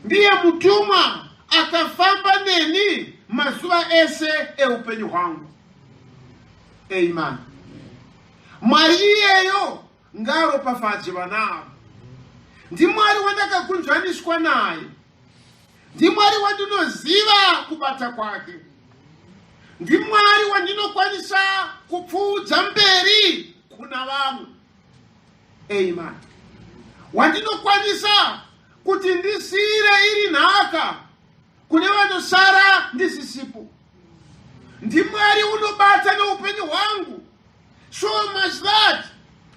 ndiye mutumwa akafamba neni mazuva ese eupenyu hwangu. Amen. Mwari iyeyo ngaaropafadze vana ava. NdiMwari wandakakunzvaniswa naye, ndiMwari wandinoziva kubata kwake. NdiMwari wandinokwanisa kupfuudza mberi kuna vamwe. Amen. Wandinokwanisa kuti ndisiire iri nhaka kune vanosara ndisisipo. NdiMwari unobata neupenyu hwangu so much that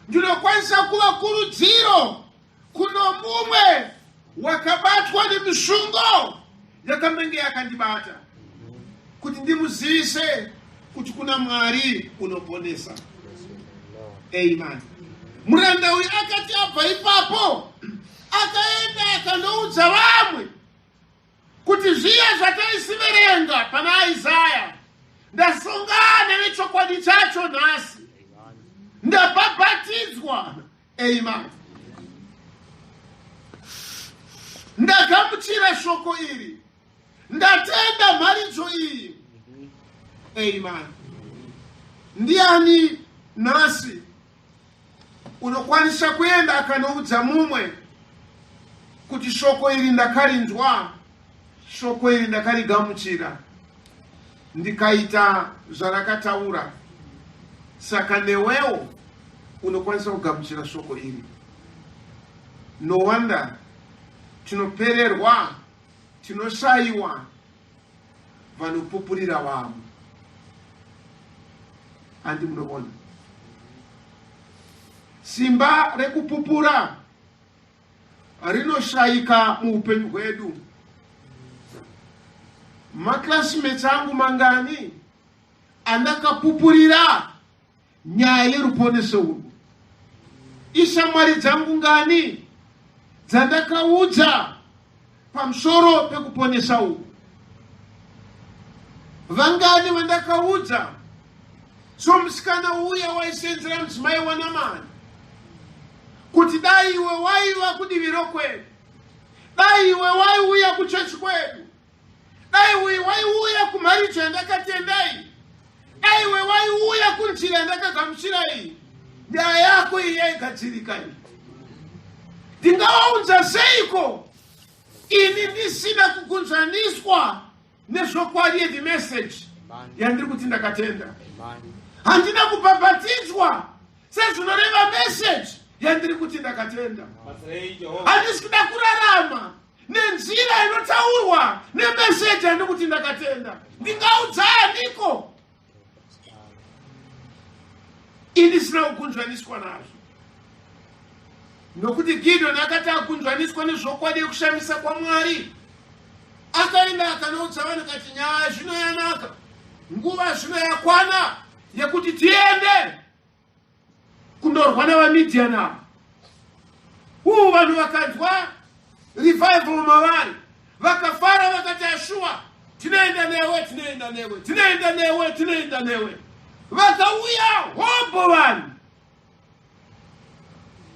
ndinokwanisa kuva kurudziro kuno mumwe wakabatwa nemisungo yakambenge yakandibata kuti ndimuzivise kuti kuna Mwari unoponesa. Amen. Muranda uyu akati abva ipapo akaenda akandoudza vamwe kuti zviya zvataisiverenga pana Isaya, ndasongana nechokwadi chacho nhasi, ndabhabhatidzwa. Amen. Ndagamuchira shoko iri, ndatenda mharidzo iyi. Amen. Ndiani nhasi unokwanisa kuenda akanoudza mumwe kuti shoko iri ndakarinzwa, shoko iri ndakarigamuchira, ndikaita zvarakataura, saka newewo unokwanisa kugamuchira shoko iri? No wonder tinopererwa, tinoshayiwa vanopupurira vamwe. Handi munovona simba rekupupura rinoshayika muupenyu hwedu. Maclassmates angu mangani andakapupurira nyaya yeruponeso urwu? Ishamwari dzangu ngani dzandakaudza pamusoro pekuponesa uku? Vangani vandakaudza? So musikana uya waisenzera mudzimai waNamani kuti dai iwe waiva kudivi rokwedu, dai iwe waiuya kuchechi kwedu, dai iwe waiuya kumharidzo yandakatenda iyi, dai iwe waiuya kunzira yandakagamuchira iyi, nyaya yako iyi yaigadzirika iyi. Ndingavaunza seiko ini ndisina kugunzvaniswa nezvokwadi yethe message yandiri kuti ndakatenda? Handina kubhabhatidzwa sezvinoreva message yandiri kuti ndakatenda. Handisi kuda kurarama nenzira inotaurwa nemeseji yandiri kuti ndakatenda. Ndingaudzaaniko ini sina kugunzvaniswa nazvo? Nokuti Gideoni akati agunzvaniswa nezvokwadi yekushamisa kwaMwari, akaenda akanoudza vanhu kati nyaya zvino yanaka, nguva zvino yakwana yekuti tiende kundorwa navaMidhiani ava. Uu vanhu vakanzwa revival mavari, vakafara, vakati ashuwa, tinoenda newe, tinoenda newe, tinoenda newe, tinoenda newe. Vakauya hobho vanhu.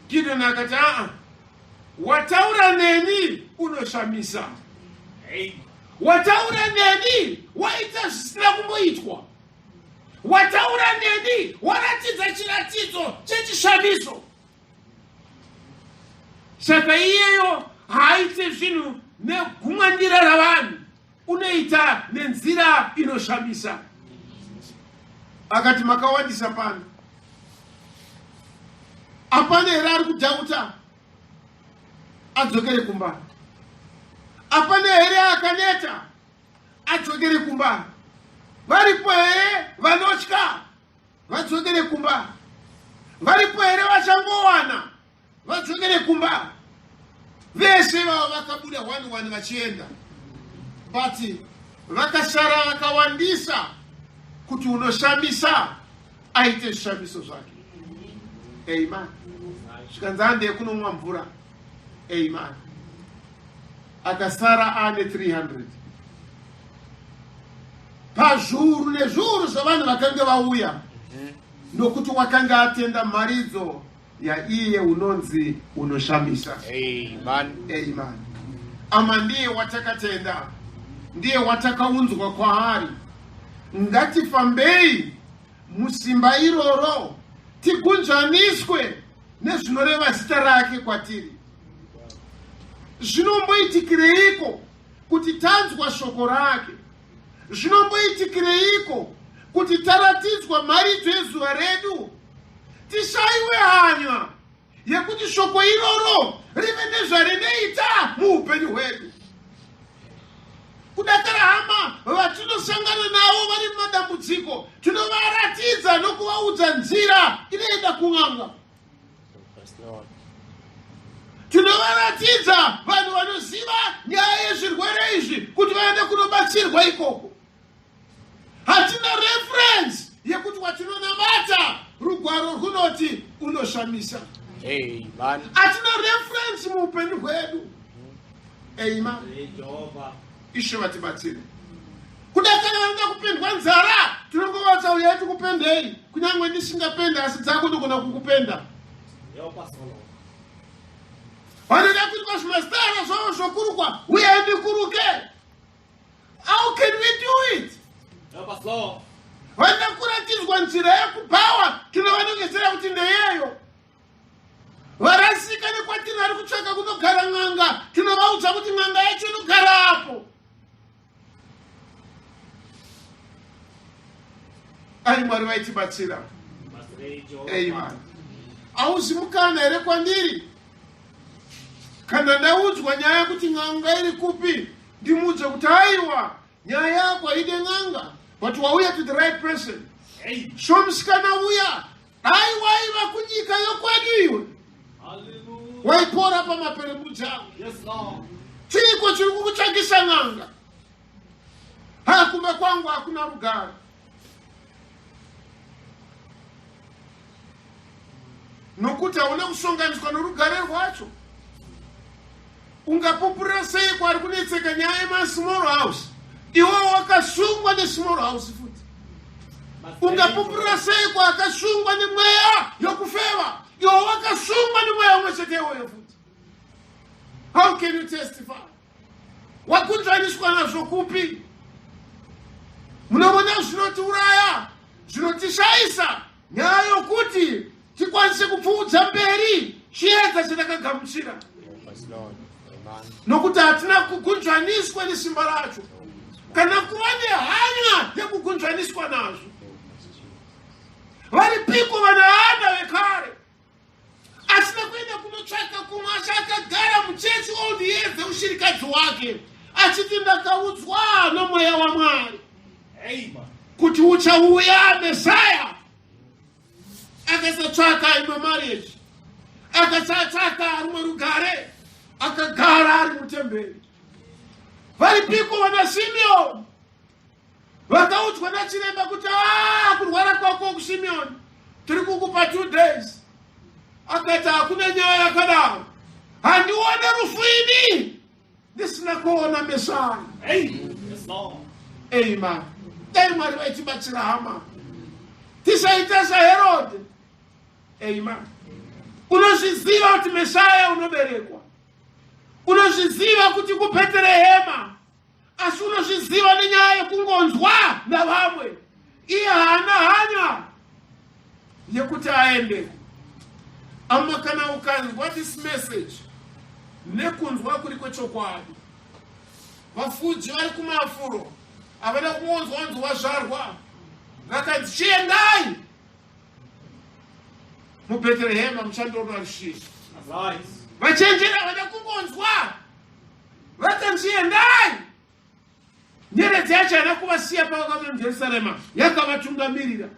Gideon akati aa, wataura neni unoshamisa, wataura neni waita zvisina kumboitwa, wataura neni waratidza chiratidzo chechishamiso. Saka iyeyo haaite zvinhu negumwandira ravanhu, unoita nenzira inoshamisa. Akati makawandisa pano, apana here ari kudhauta adzokere kumba? Apana here akaneta adzokere kumba? Varipo here vanotya vadzokere kumba? Varipo here vachangowana vadzokere kumba? Vese vava vakabuda one one vachienda, but vakasara vakawandisa kuti unoshamisa aite zvishamiso zvake. Amen. Zvikanzi handei kunomwa mvura. Amen. Akasara ane 300 pazviuru nezviuru zvavanhu vakange vauya, nokuti wakanga atenda mharidzo yaiye unonzi unoshamisa. Amen. Amen. Ama ndiye watakatenda, ndiye watakaunzwa kwaari. Ngatifambei musimba iroro, tigunzvaniswe nezvinoreva zita rake kwatiri. Zvinomboitikireiko kuti tanzwa shoko rake? Zvinomboitikireiko kuti taratidzwa mharidzo yezuva redu tishaiwe hanya yekuti shoko iroro rive nezvarinoita muupenyu hwedu? Kudakara hama vatinosangana navo vari mumadambudziko, tinovaratidza nokuvaudza nzira inoenda kun'anga. Tinovaratidza vanhu vanoziva nyaya yezvirwere izvi kuti vaende kunobatsirwa ikoko. Hatina reference yekuti watinonamata rugwaro rwunoti unoshamisa. Hatina reference muupenyu hwedu. Amen. Ishe vatibatsire. Kuda kana vanoda kupendwa nzara tinongovatsa uyai tikupendei, kunyange ndisingapenda asi dzako ndogona kukupenda. Vanoda kuitwa zvimasitara zvavo zvokurukwa, uyai ndikuruke. How can we do it? Vanoda kuratidzwa nzira yekubhawa, tinovanongedzera kuti ndeyeyo. Varasika nekwatiri vari kutsvaka kunogara n'anga, tinovaudza kuti n'anga yacho inogara apo. Ai Mwari vaitibatsira. Amen. Hauzi mukana here kwandiri kana ndaudzwa nyaya yekuti n'anga iri kupi, ndimuudze kuti aiwa, nyaya yako haide n'anga, but wauya to the right person. So musikana uya dai waiva kunyika yokwedu iwe waipora pamaperembudzi ako. Chiiko chiri kukutsvakisa n'anga? Hakumba kwangu hakuna rugare. Nokuti hauna kusonganiswa norugare rwacho. Ungapupurira sei kwaari kunetseka nyaya yemasmall house iwe wakasungwa nesmall house futi? Ungapupurira sei kwaakasungwa nemweya yokufeva iwe wakasungwa nemweya umwe chete iwoyo futi? How can you testify? Wakunzvaniswa nazvo kupi? Munoona zvinotiuraya, zvinotishayisa nyaya yokuti tikwanise kupfuudza mberi chiedza chatakagamuchira, nokuti hatina kugunzvaniswa nesimba racho kana kuva nehanya yekugunzvaniswa nazvo. Varipiko vanaana vekare asina kuenda kunotsvaka kumwe, asi akagara muchechi all the years dzeushirikadzi wake achiti ndakaudzwa nomweya waMwari kuti uchauya Mesaya? Akasatsvaka imwe marriage, akasatsvaka rumwe rugare, akagara ari mutemberi. Varipiko vana Simeoni vakaudzwa nachiremba kuti a kurwara kwako kuSimeoni tiri kukupa 2 days? Akati hakuna nyaya yakadaro, handione rufu ini ndisina kuona Mesaya. Amen. Dai Mwari vaitibatsira hama, tisaita saHerodhe. Amen. Unozviziva kuti Mesaya unoberekwa, unozviziva kuti kuBheterehema, asi unozviziva nenyaya yekungonzwa navamwe. Iye haana hanya yekuti aendeko. Ama kana ukanzwa this message nekunzwa kuri kwechokwadi, vafudzi vari kumafuro havana kungonzwa wanzi wazvarwa, vakanzi chiendai muBheterehema muchandoona rushinga. Vachenjera havana kungonzwa, vakanzi endai. Nyeredzi yacho haina kuvasiya pavakauya muJerusarema, yakavatungamirira.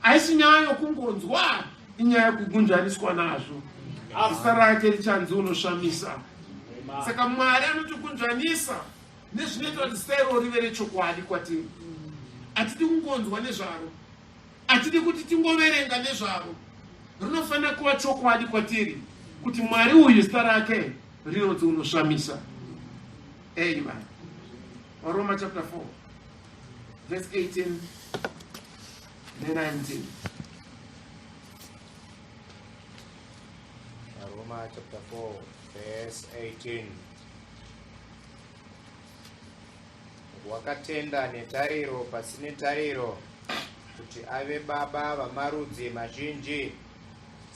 Haisi nyaya yokungonzwa, inyaya yekugunzvaniswa nazvo. Zita rake richanzi unoshamisa. Saka Mwari anotigunzvanisa nezvinoita kuti zita iroro rive rechokwadi kwatiri. Hatidi kungonzwa nezvaro, hatidi kuti tingoverenga nezvaro. Rinofanira kuva chokwadi kwatiri kuti Mwari uyu zita rake rinonzi unoshamisa. Amen. Roma chapter 4 verse 18 ne19. Roma chapter 4 verse 18. Wakatenda netariro pasine tariro kuti ave baba vamarudzi mazhinji,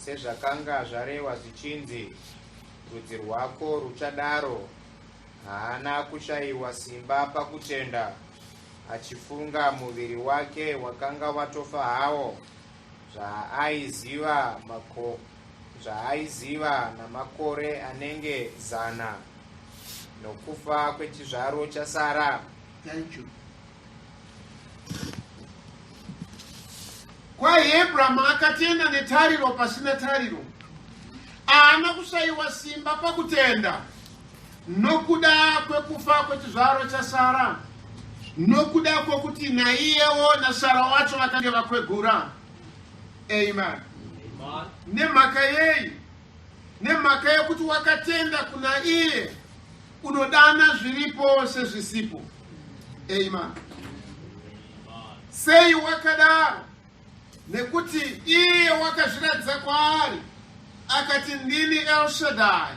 sezvakanga zvarehwa zvichinzi, rudzi rwako ruchadaro. Haana kushayiwa simba pakutenda. Achifunga muviri wake wakanga watofa hawo, zvaaiziva mako, zvaaiziva namakore anenge zana nokufa kwechizvaro chaSara. Thank you. Kwai Abraham akatenda netariro pasina tariro. Haana kushayiwa simba pakutenda nokuda kwekufa kwechizvaro chaSara, nokuda kwokuti naiyewo naSara wacho vakange vakwegura. Amen. Nemhaka yei? Nemhaka yekuti wakatenda kuna iye unodana zviripo sezvisipo. Amen. Sei wakadaro? Nekuti iye wakazviratidza kwaari akati, ndini El Shaddai,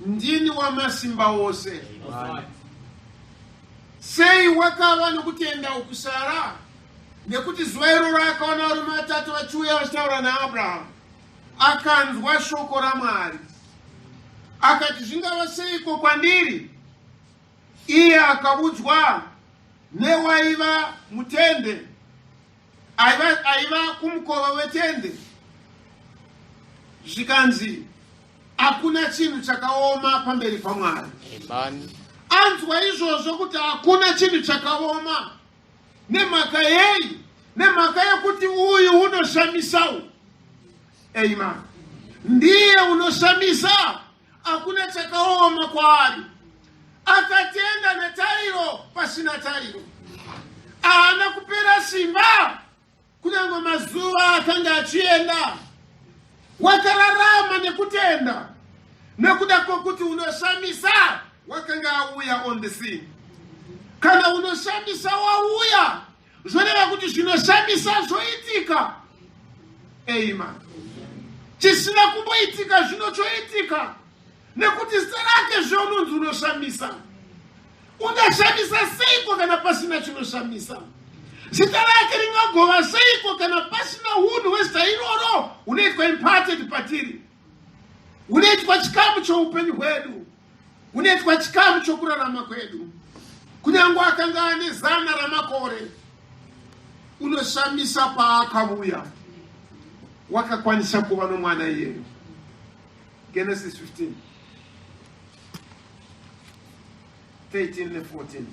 ndini wamasimba ose. Sei wakava nokutenda uku Sara? Nekuti zuva iroro akaona varume vatatu vachiuya vachitaura naAbrahamu, akanzwa shoko raMwari akati, zvingava seiko kwandiri? Iye akabudzwa newaiva mutende, aiva, aiva kumukova wetende, zvikanzi hakuna chinhu chakaoma pamberi paMwari. Anzwa izvozvo kuti hakuna chinhu chakaoma. Nemhaka yei? Nemhaka yekuti uyu unoshamisawo. Amen. Ndiye unoshamisa, hakuna chakaoma kwaari. Akatenda netariro pasina tariro. Haana kupera simba kunyange mazuva akanga achienda. Wakararama nekutenda nekuda kwokuti unoshamisa wakanga auya on the scene. Kana unoshamisa wauya, zvoreva kuti zvinoshamisa zvoitika. Amen. Chisina kumboitika zvino choitika, nekuti zita rake zve unonzi unoshamisa. Ungashamisa seiko kana pasina chinoshamisa? Zita rake ringagova seiko kana pasina unhu hwezita iroro hunoitwa imparted patiri, hunoitwa chikamu choupenyu hwedu, hunoitwa chikamu chokurarama kwedu. Kunyange akanga ane 100 ramakore, unoshamisa paakavuya wakakwanisa kuva nomwana iyeyo. Genesis 15 13 ne 14.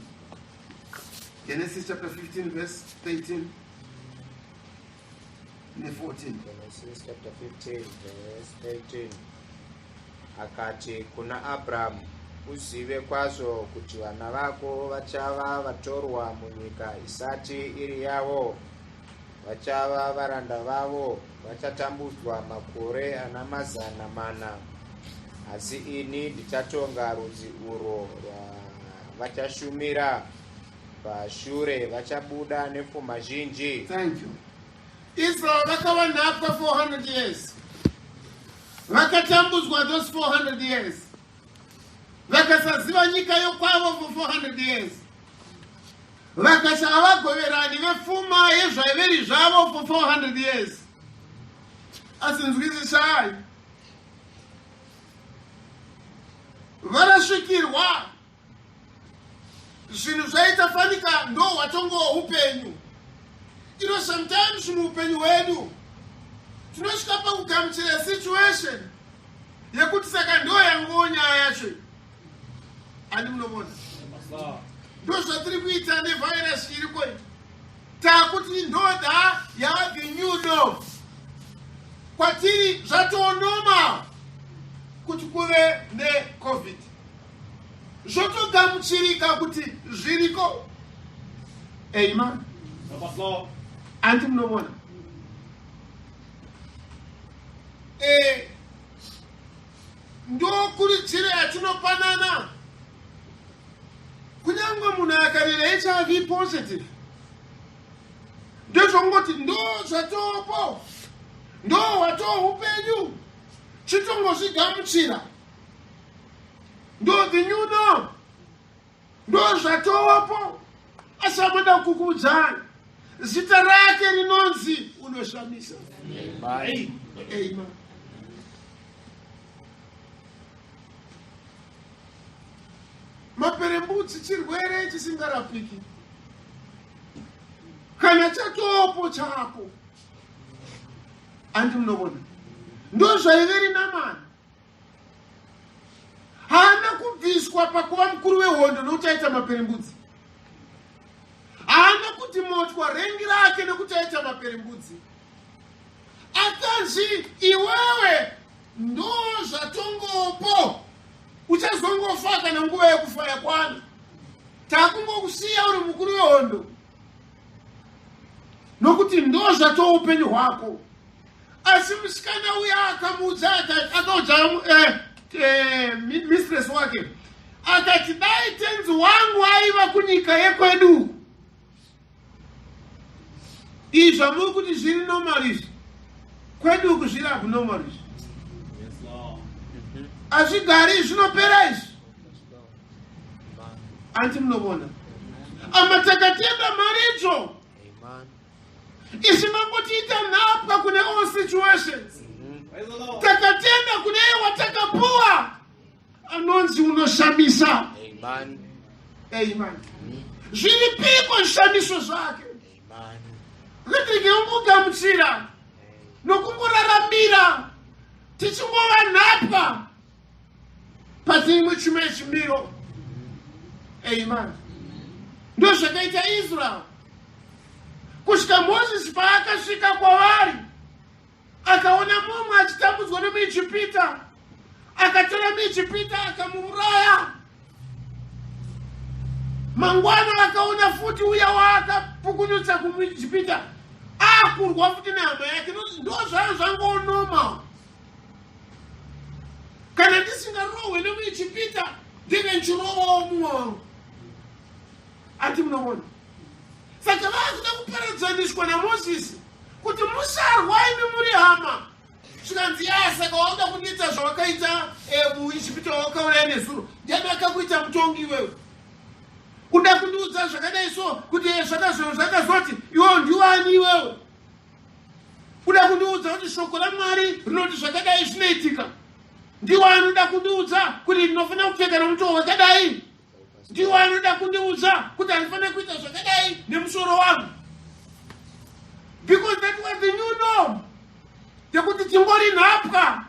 Genesis chapter 15 verse 13 ne 14. Genesis chapter 15 verse 13. Akati kuna Abrahamu, uzive kwazvo kuti vana vako vachava vatorwa munyika isati iri yavo, vachava varanda vavo, vachatambudzwa makore ana 400. Asi ini ndichatonga rudzi urwo rwavachashumira, pashure vachabuda nepfuma zhinji. Thank you. Israel vakava nhapwa 400 years, vakatambudzwa those 400 years, vakasaziva nyika yokwavo for 400 years, vakasava vagoverani vepfuma yezvaiveri zvavo for 400 years. Asi nzwisisai, varasvikirwa zvinhu zvaita fanika ndo hwatongowa upenyu. Ino sometimes muupenyu hwedu tinosvika pakugamuchira situation yekuti saka ndo yanguwo nyaya yacho. Ani munovona ndo zvatiri kuita nevhairasi iriko iyi, takuti ndoda yava the new norm kwatiri, zvatonoma kuti kuve neCovid, zvotogamuchirika kuti zviriko. Amen. Anti munovona ndokurudziro yatinopanana. Kunyange munhu akarira HIV positive, ndezvongoti ndo zvatopo, ndo hwatoo upenyu, chitongozvigamuchira, ndo the new norm, ndo zvatopo. Asi amoda kukuudzai, zita rake rinonzi unoshamisa. Amen. Maperembudzi chirwere chisingarapiki. Kana chatopo chapo. Andi munovona. Ndozvaiveri Namani. Haana kubviswa pakuva mukuru wehondo nokuti aita maperembudzi. Haana kuti motwa rengi rake nekuti aita maperembudzi. Akanzi iwewe ndo zvatongopo uchazongofa kana nguva yekufa yakwana. Takungokusiya uri mukuru wehondo nokuti ndo zvatoo upenyu hwako. Asi musikana uya akamuudza akaudza mistress wake akati dai tenzi wangu aiva kunyika yekwedu. Izvi zvamuri kuti zviri normal izvi kwedu uku zviri abnormal izvi. Hazvigari zvinopera izvi. Anti munovona amatakatenda maridzo isingangotiita nhapwa kune all situations. Takatenda kune iye watakapuwa anonzi unoshamisa. Amen. Amen. Zviripiko zvishamiso zvake? Ngatirege kungogamuchira nokungoraramira tichingova nhapwa pasina chimwe chimiro. Amen. Ndozvakaita Israel kusvika Mozisi paakasvika kwavari akaona mumwe achitambudzwa nemuIjipita, akatora muIjipita akamuuraya. Mangwana akaona futi uya waakapukunyutsa kumuIjipita akurwa futi nehama yake. Ndozvayo zvangonoma. Kana ndisingarohwe nemuIjipita ndinge ndichirovawo mumwe wangu. Ati munoona? Saka vakuda kuparadzaniswa naMozisi kuti musarwa imi muri hama. Zvikanzi ya saka wauda kundiita zvawakaita muIjipita wawakauraya nezuro. Ndiani akakuita mutongi iwewe? Uda kundiudza zvakadai so kuti zvakazoti iwewe ndiwani iwewe? Uda kundiudza kuti shoko raMwari rinoti zvakadai zvinoitika? Ndiwani uda kundiudza kuti ndinofanira kupfeka nomutoo wakadai? Ndiwo anoda kundiudza kuti handifanira kuita zvakadai nemusoro wangu? Because that was the new norm yekuti tingori nhapwa,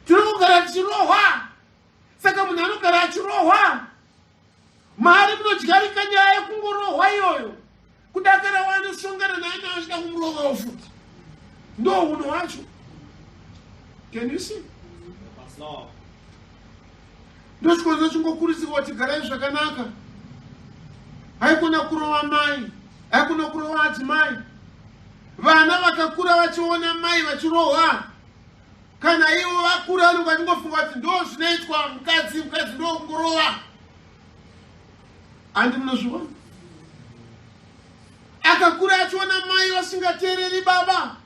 tinongogara tichirohwa. Saka munhu anogara achirohwa, mari munodyarika nyaya yekungorohwa iyoyo, kudakara wanosongana naye naachida kumurovawo futi. Ndo hunhu hwacho. Can you see? Ndochikonzero chingokurudzirwa kuti garai zvakanaka. Haikona kurova mai, haikona kurova adzimai. Vana vakakura vachiona mai vachirohwa, kana ivo vakura vanenge vachingofunga kuti ndo zvinoitwa mukadzi, mukadzi ndo kungorova. Handi munozviona? Akakura achiona mai vasingateereri baba,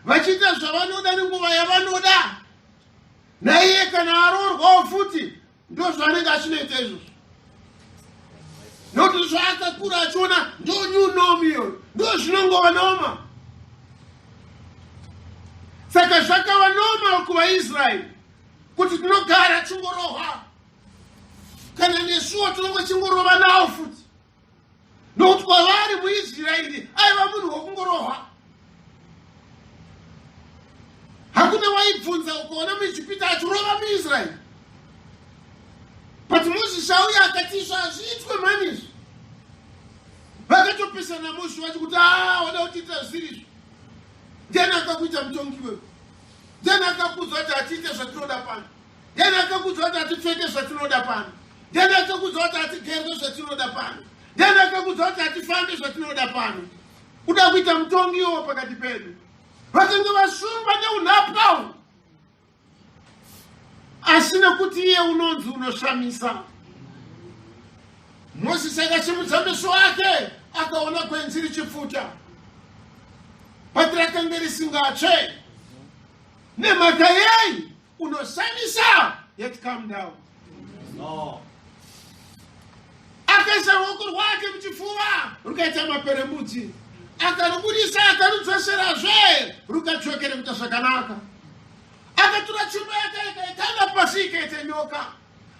vachiita zvavanoda nenguva yavanoda. Naiye kana aroorwawo futi ndozvaanenge achinoita izvozvo, nokuti zvaakakura achiona ndo new norm iyoyo, ndo zvinongova normal. Saka zvakava normal kuvaIsraeri kuti tinogara chingorohwa, kana nesuwo tinonge chingorova nawo futi, nokuti kwavari muIsraeri aiva munhu wokungorohwa. Hakuna waibvunza ukaona muIjipita achirova muIsraeri. But Mozisi auya akati izvo hazviitwe mhani izvi. Vakatopesana Mozisi vachi kuti wada kutiita zvisiri izvi. Ndiani akakuita mutongi wewe? Ndiani akakuudza kuti hatiite zvatinoda pano? Ndiani akakuudza kuti hatipfeke zvatinoda pano? Ndiani akakuudza kuti hatigerwe zvatinoda pano? Ndiani akakuudza kuti hatifambe zvatinoda pano? Uda kuita mutongi iwo pakati pedu. Vakanga vasungwa neunhapwa uhu, asi nekuti iye unonzi unoshamisa. Mozisi akasimudza meso ake akaona gwenzi richipfuta, but rakanga risingatsve. Nemhaka yei? Unoshamisa, yet calm down. No. Akaisa ruoko rwake muchifuva rukaita maperembudzi, akarubudisa akarudzoserazve rukadzokera kuita zvakanaka. Akatora tsvimbo yake akaikanda pasi ikaita nyoka,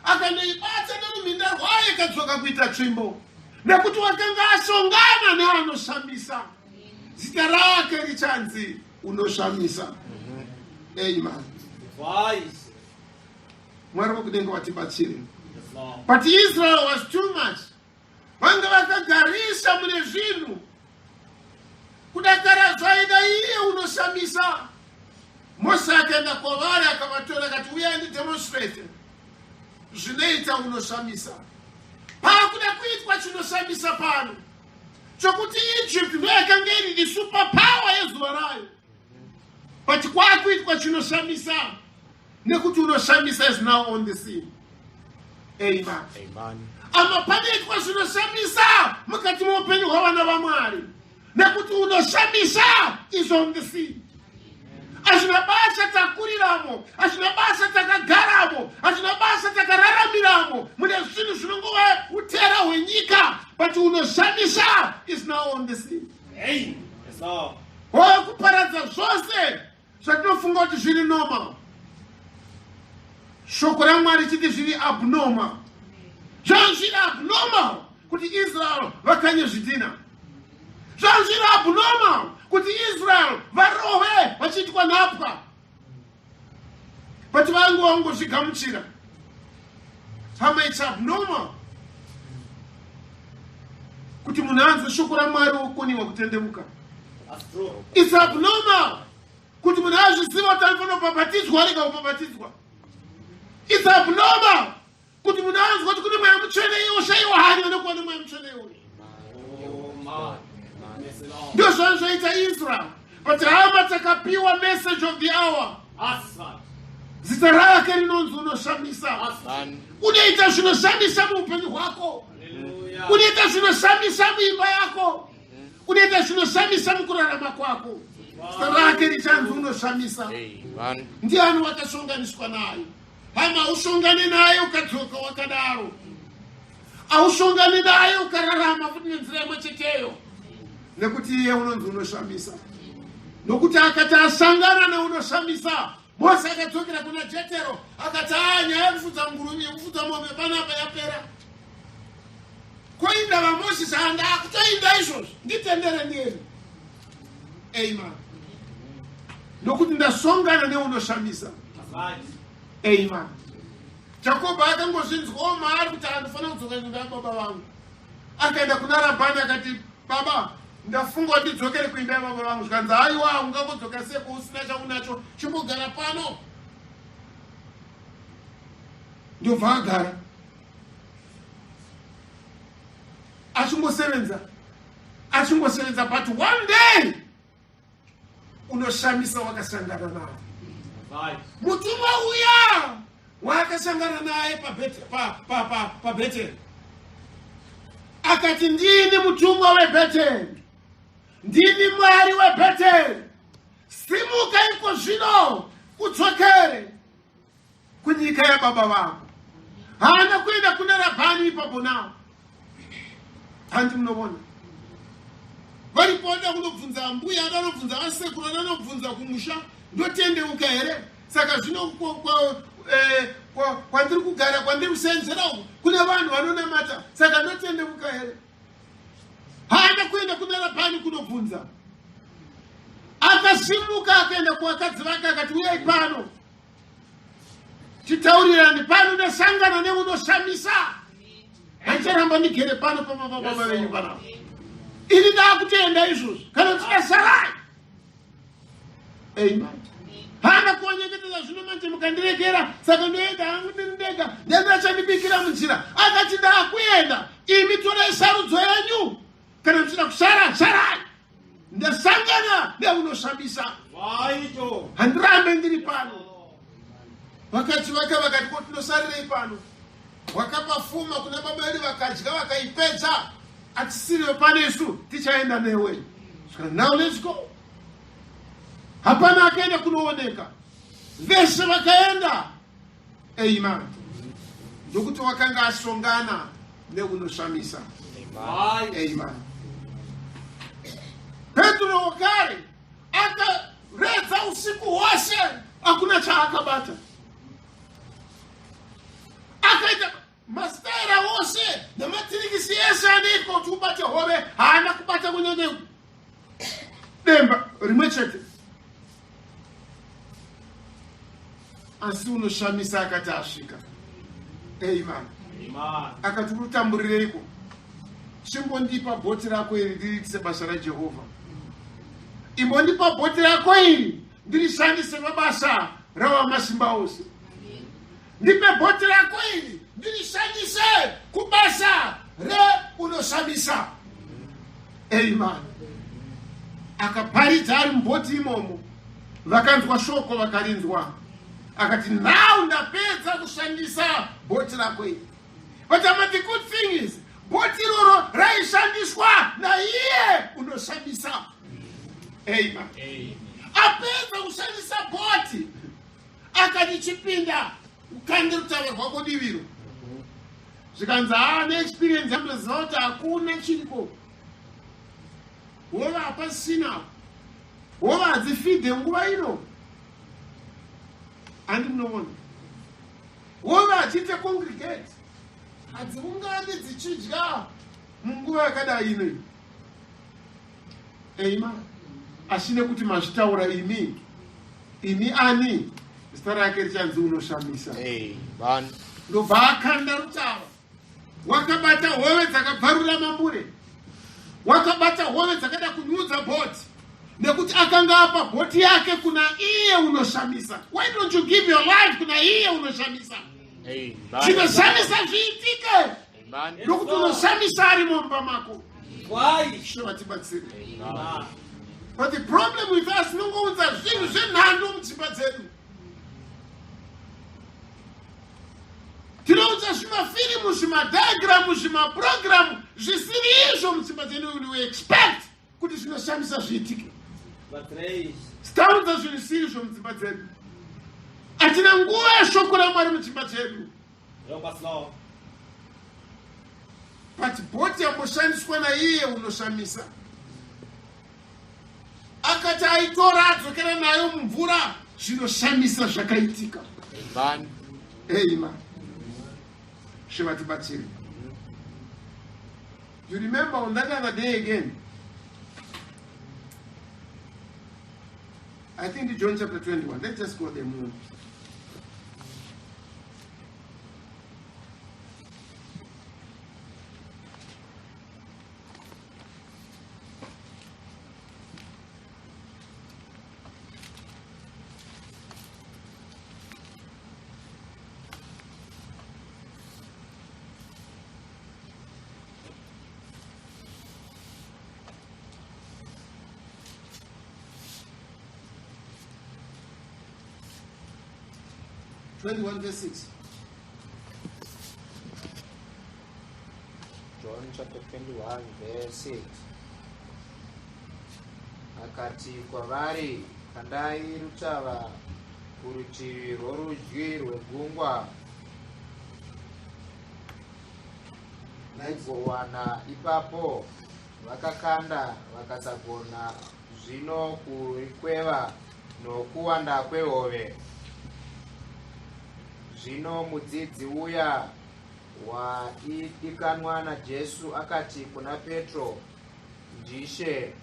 akandoibata nerumhinda rwayo ikadzoka kuita tsvimbo. Nekuti wakanga asongana neanoshamisa. Zita rake richanzi unoshamisa. Amen. Mwari vokudenga watibatsire. But Israel was too much. Vanga vakagarisa mune zvinhu. Kudakara zvaida iye unoshamisa. Mose akaenda kwavari akavatora akati uyai ndidemonstrate zvinoita unoshamisa. Paakuda kuitwa chinoshamisa pano chokuti Egypt ndoyakanga iri the super power yezuva rayo, but kwakuitwa chinoshamisa nekuti unoshamisa is now on the scene. Amen. Amen. Ama panoitwa zvinoshamisa mukati meupenyu hwavana vaMwari nekuti unoshamisa is on the scene. Hazvina basa takuriramo, hazvina basa takagaramo, hazvina basa takararamiramo mune zvinhu zvinongova utera hwenyika, but unoshamisa is now on the scene. Hey, yes, Lord. Wakuparadza zvose zvatinofunga kuti zviri normal. Shoko raMwari chiti zviri abnormal. Zvanga zviri abnormal kuti Israel vakanye zvidhina. Zvanga zviri abnormal kuti Israel varohwe vachiitwa nhapwa. But vangu vangozvigamuchira. Hama, it's abnormal kuti munhu anzwe shoko raMwari wokoniwa kutendeuka. That's true. It's abnormal kuti munhu azviziva kuti anofanira kubhabhatidzwa arega kubhabhatidzwa. It's abnormal kuti munhu anzwa kuti kune mweya mutsvene iye oshaiwa hanya nekuva nemweya mutsvene iwoyo. Oh, man. Yes, Lord. Ndizvo zvazvaita Israel. But hama takapiwa message of the hour. That's right. Zita rake rinonzi unoshamisa. That's right. Unoita zvinoshamisa muupenyu hwako. Hallelujah. Unoita zvinoshamisa muimba yako. Unoita zvinoshamisa mukurarama kwako. Zita rake richanzi unoshamisa. Amen. Ndiani wakashonganiswa naye? Hama, haushongani naye ukadzoka wakadaro. Haushongani naye ukararama futi nenzira imwe cheteyo, nekuti iye unonzi unoshamisa. Nokuti akati asangana neunoshamisa, Mose akadzokera kuna Jetero akati, aa, nyaya yekufudza nguruve, yekufudza mombe panapa yapera. Koinda vaMosesi anga akutoinda izvozvo, nditendere ndiende. Amen. Nokuti ndasongana neunoshamisa. That's right. Amen. Jakobho akangozvinzwawo maari kuti anofanira kudzoka kuimba yababa vangu. Akaenda kuna Rabhani akati, baba, ndafunga kuti ndidzokere kuimba yababa vangu. Zvikanzi, haiwa, ungangodzoka seko usina chaunacho, chimbogara pano. Ndobva agara achingosevenza, achingosevenza, but one day unoshamisa wakasangana naye. Right. Mutumwa uya waakasangana naye paBheteri akati, ndini mutumwa weBheteri, ndini Mwari weBheteri, simuka iko zvino udzokere kunyika yababa vako. Haana kuenda kuna Rabhani ipapo nawo. Handi munovona varipo vada kunobvunza ambuya, ada kunobvunza vasekuru, ada kunobvunza kumusha, ndotendeuka here? Saka zvino kwandiri kugara, kwandiri kusenzera uku, kune vanhu vanonamata, saka ndotendeuka here? Haana kuenda kuna Rabhani kunobvunza. Akasimuka akaenda kuvakadzi vake akati, uyai pano titaurirane pano, ndasangana neunoshamisa, handicharamba ndigere pano pamababa venyu panapa, ini ndakutoenda izvozvo, kana ndichida sarai. Amen. Haana kuwanyengetedza, zvino manje mukandiregera, saka ndoenda hangu ndiri ndega, ndiani achandibikira munzira? Akati, ndakuenda, imi torai sarudzo yenyu, kana muchida kusara, sarai, ndasangana neunoshamisa, Right. handirambe ndiri pano. Vakadzi vake vakati, ko tinosarirei pano? Wakapa fuma kuna baba vedu, vakadya vakaipedza, atisiriwe pano isu, tichaenda newe. Saka now let's go. Hapana akaenda kunooneka, vese vakaenda. Amen. Nokuti wakanga asongana neunoshamisa. Right. Amen. Petro wakare akaredza usiku hwose, hakuna chaakabata. Akaita masitaira ose nematirikisi ese anoitwa. Nedemba rimwe chete. Asi unoshamisa akati asvika. Amen. Akati urutamburireiko? Chimbondipa bhoti rako iri ndiriitise basa raJehovha. Imbondipa bhoti rako iri ndirishandise mabasa rawamasimba ose. Ndipe bhoti rako iri ndirishandise kubasa reunoshamisa. Amen. Akaparidza ari mubhoti imomo, vakanzwa shoko vakarinzwa. Akati, now ndapedza kushandisa bhoti rako iri. But ama the good thing is, bhoti iroro raishandiswa naiye unoshamisa. Amen. Amen. Apedza kushandisa bhoti akati chipinda ukande rutava rwako diviro. Zvikanzi haa neexperience yandoziva kuti hakuna chiriko. Hova hapasina. Hova hadzifidhe nguva ino. Handi munoona. Hova hadziite congregate. Hadziungani dzichidya munguva yakadai ino. Amen. Asi nekuti mazvitaura imi, imi ani? Zita rake richanzi unoshamisa. Amen. Ndobva akanda rutava. Wakabata hove dzakabvarura mambure. Wakabata hove dzakada kunyudza bhoti. Nekuti akanga apa bhoti yake kuna iye unoshamisa. Why don't you give your life kuna iye unoshamisa? Chinoshamisa zviitike. Nokuti unoshamisa ari mumba mako. Ishe vatibatsire. But the problem with us, tinongounza zvinhu zvenhando mudzimba dzedu. Tinounza zvimafirimu, zvimadiagramu, zvimapurogiramu zvisiri izvo mudzimba dzedu. We expect kuti zvinoshamisa zviitike. Taunza zvinhu zvisiri izvo mudzimba dzedu. Hatina nguva yeshoko raMwari mudzimba dzedu. But bhoti yamboshandiswa naiye unoshamisa. Akati aitora adzokera nayo mumvura, zvinoshamisa zvakaitika. Amen. Amen. Ishe vatibatsire. You remember on that other day again? I think John chapter 21. Let's just go there more. 21 verse 6. John chapter 21 verse 6. Akati kwavari, kandai rutava kurutivi rworudyi rwegungwa mugowana ipapo. Vakakanda vakasagona zvino kurikweva nokuwanda kwehove. Zvino mudzidzi uya waidikanwa naJesu akati kuna Petro, NdiShe.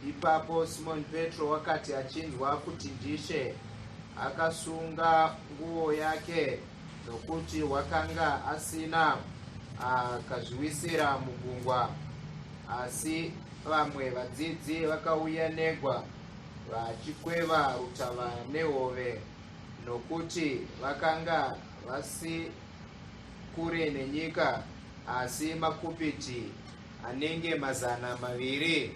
Ipapo Simoni Petro wakati achinzwa kuti ndiShe, akasunga nguo yake, nokuti wakanga asina, akazviwisira mugungwa. Asi vamwe vadzidzi vakauya negwa vachikweva rutava nehove, nokuti vakanga vasi kure nenyika, asi makupiti anenge 200.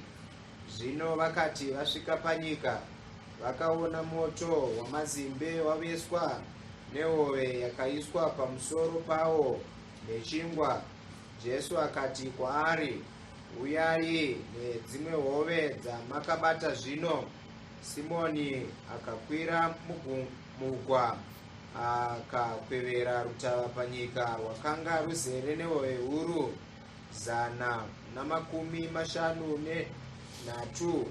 Zvino vakati vasvika panyika, vakaona moto wamazimbe waveswa, nehove yakaiswa pamusoro pawo, nechingwa. Jesu akati kwaari, Uyai nedzimwe hove dzamakabata zvino. Simoni akakwira mugwa akakwevera rutava panyika rwakanga ruzere nehove huru 153,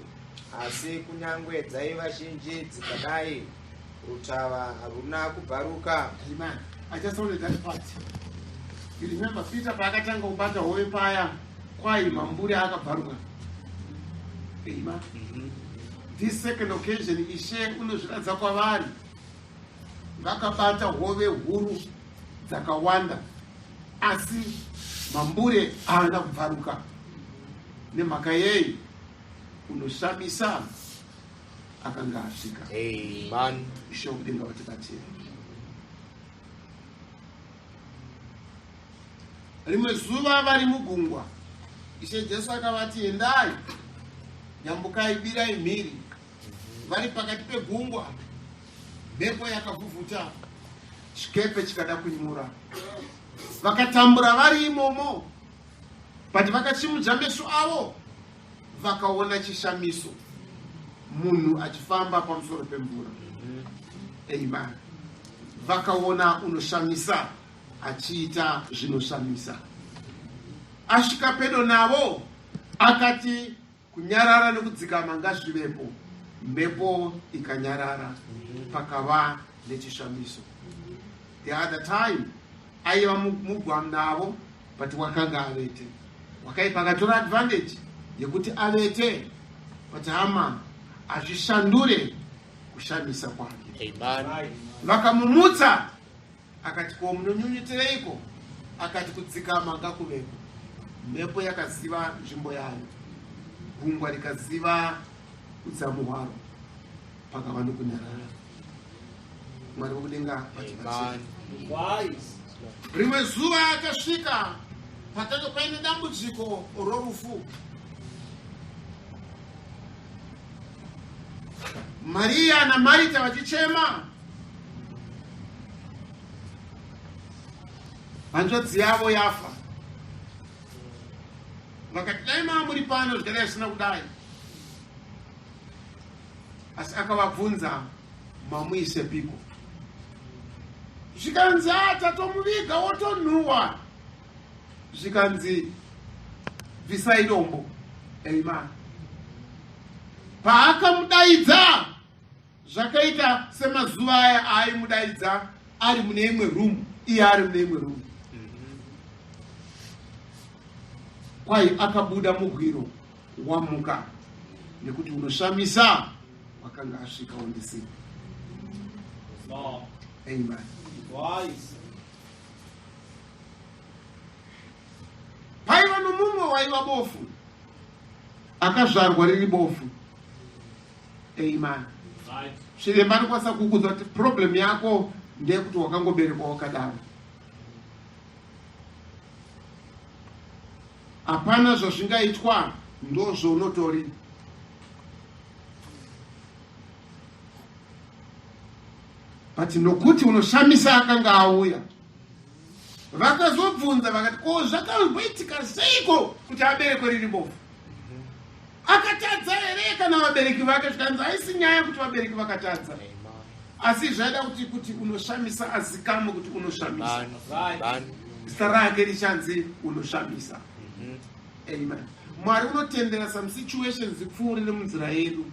asi kunyange dzaiva zhinji dzikadai, rutava haruna kubvaruka. Amen. I just wanted that part. You remember Peter paakatanga kubata hove paya, kwai mambure akabvaruka. Amen. This second occasion, Ishe unozviratidza kwavari vakabata hove huru dzakawanda, asi mambure haana kubvaruka. Nemhaka yei? Unoshamisa akanga asvika. Amen. Ishe wekudenga vatibatsire. Rimwe zuva vari mugungwa, Ishe Jesu akavati, endai, yambukai, birai mhiri. Vari pakati pegungwa, mhepo yakavhuvhuta, chikepe chikada kunyura. Vakatambura vari imomo, but vakasimudza meso avo vakaona chishamiso, munhu achifamba pamusoro pemvura. Amen. Vakaona unoshamisa achiita zvinoshamisa. Asvika pedo navo akati, kunyarara nekudzikama ngazvivepo. Mhepo ikanyarara, pakava nechishamiso. The other time aiva mugwa navo, but wakanga avete. Wakaipa akatora advantage yekuti avete, but hama azvishandure kushamisa kwake. Amen. Vakamumutsa akati, ko munonyunyutireiko? Akati, kudzikama ngakuvepo. Mhepo yakaziva nzvimbo yayo, gungwa rikaziva udzamu hwaro, pakava nokunyarara. Mwari vokudenga vatibatsire. Amen. Rimwe zuva akasvika pakanga paine dambudziko rorufu. Mariya naMarita vachichema, hanzvadzi yavo yafa. Vakati, dai maa muri pano zvikadai zvisina kudai. Asi akavabvunza, mamuisepiko? Zvikanzi, a tatomuviga wotonhuwa. Zvikanzi, bvisai dombo. Amen. Paakamudaidza zvakaita semazuva aya aaimudaidza ari mune imwe room, iye ari mune imwe room. Kwai akabuda mugwiro wamuka, nekuti unoshamisa wakanga asvika ondisina. Amen. Paiva nomumwe waiva bofu, akazvarwa riri bofu. Amen. Chiremba anokwanisa kukuudza kuti problem yako ndeyekuti wakangoberekwa wakadaro. Hapana zvazvingaitwa, ndozvaunotori. But nokuti unoshamisa akanga auya, vakazobvunza vakati, ko zvakamboitika seiko kuti aberekwe riri bofu? Akatadza here kana vabereki vake? Zvikanzi haisi nyaya kuti vabereki vakatadza, asi zvaida kuti unoshamisa azikamwe kuti unoshamisa. Zita rake richanzi unoshamisa. Amen. Mwari unotendera some situations dzipfuurire munzira yedu.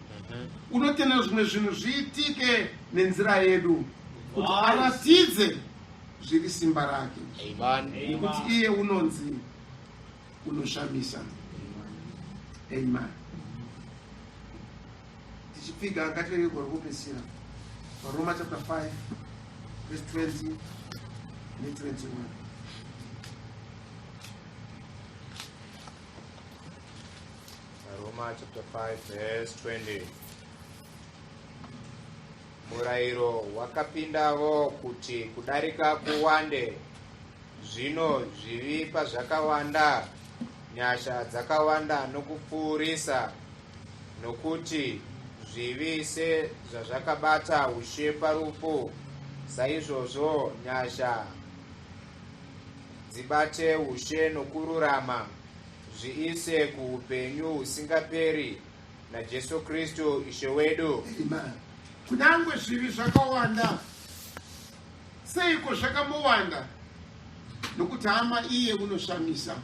Unotendera zvimwe zvinhu zviitike nenzira yedu kuti aratidze zviri simba rake, nekuti iye unonzi unoshamisa. Amen. Tichipfiga, ngativerenge gore kupedzisira, Roma chapter 5 verse 20 ne 21. Roma chapter 5 verse 20. Murayiro wakapindavo kuti kudarika kuwande, zvino zvivi pazvakawanda, nyasha dzakawanda nokupfuurisa, nokuti zvivi sezvazvakabata ushe parufu, saizvozvo nyasha dzibate ushe nokururama, zviise kuupenyu husingaperi naJesu Kristu Ishe wedu. Amen. Kunyange zvivi zvakawanda, seiko zvakambowanda? Nokuti hama, iye unoshamisa.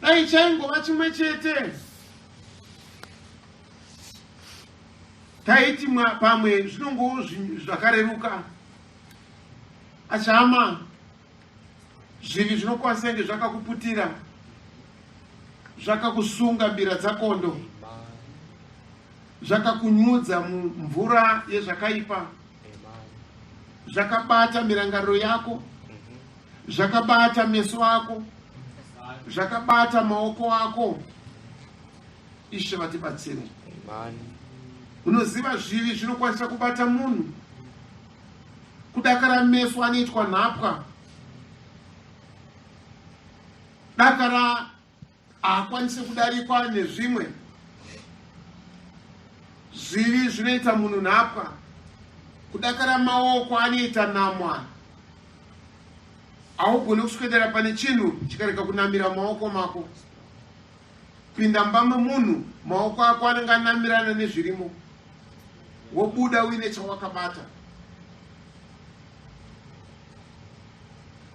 Dai chaingova chimwe chete, taiti pamwe zvinongowo zvakareruka. Asi hama, zvivi zvinokwanisa kunge zvakakuputira, zvakakusunga mbira dzakondo. Zvakakunyudza mumvura yezvakaipa. Zvakabata mirangariro yako. Zvakabata meso ako. Zvakabata maoko ako. Ishe vatibatsire. Unoziva zvivi zvinokwanisa kubata munhu. Kudakara meso anoitwa nhapwa. Dakara haakwanise kudarikwa nezvimwe. Zvivi zvinoita munhu nhapwa. Kudakara maoko anoita namwa. Haugoni kuswedera pane chinhu chikarega kunamira maoko mako. Pinda mumba memunhu maoko ako anenge anamirana nezvirimo, wobuda uine chawakabata.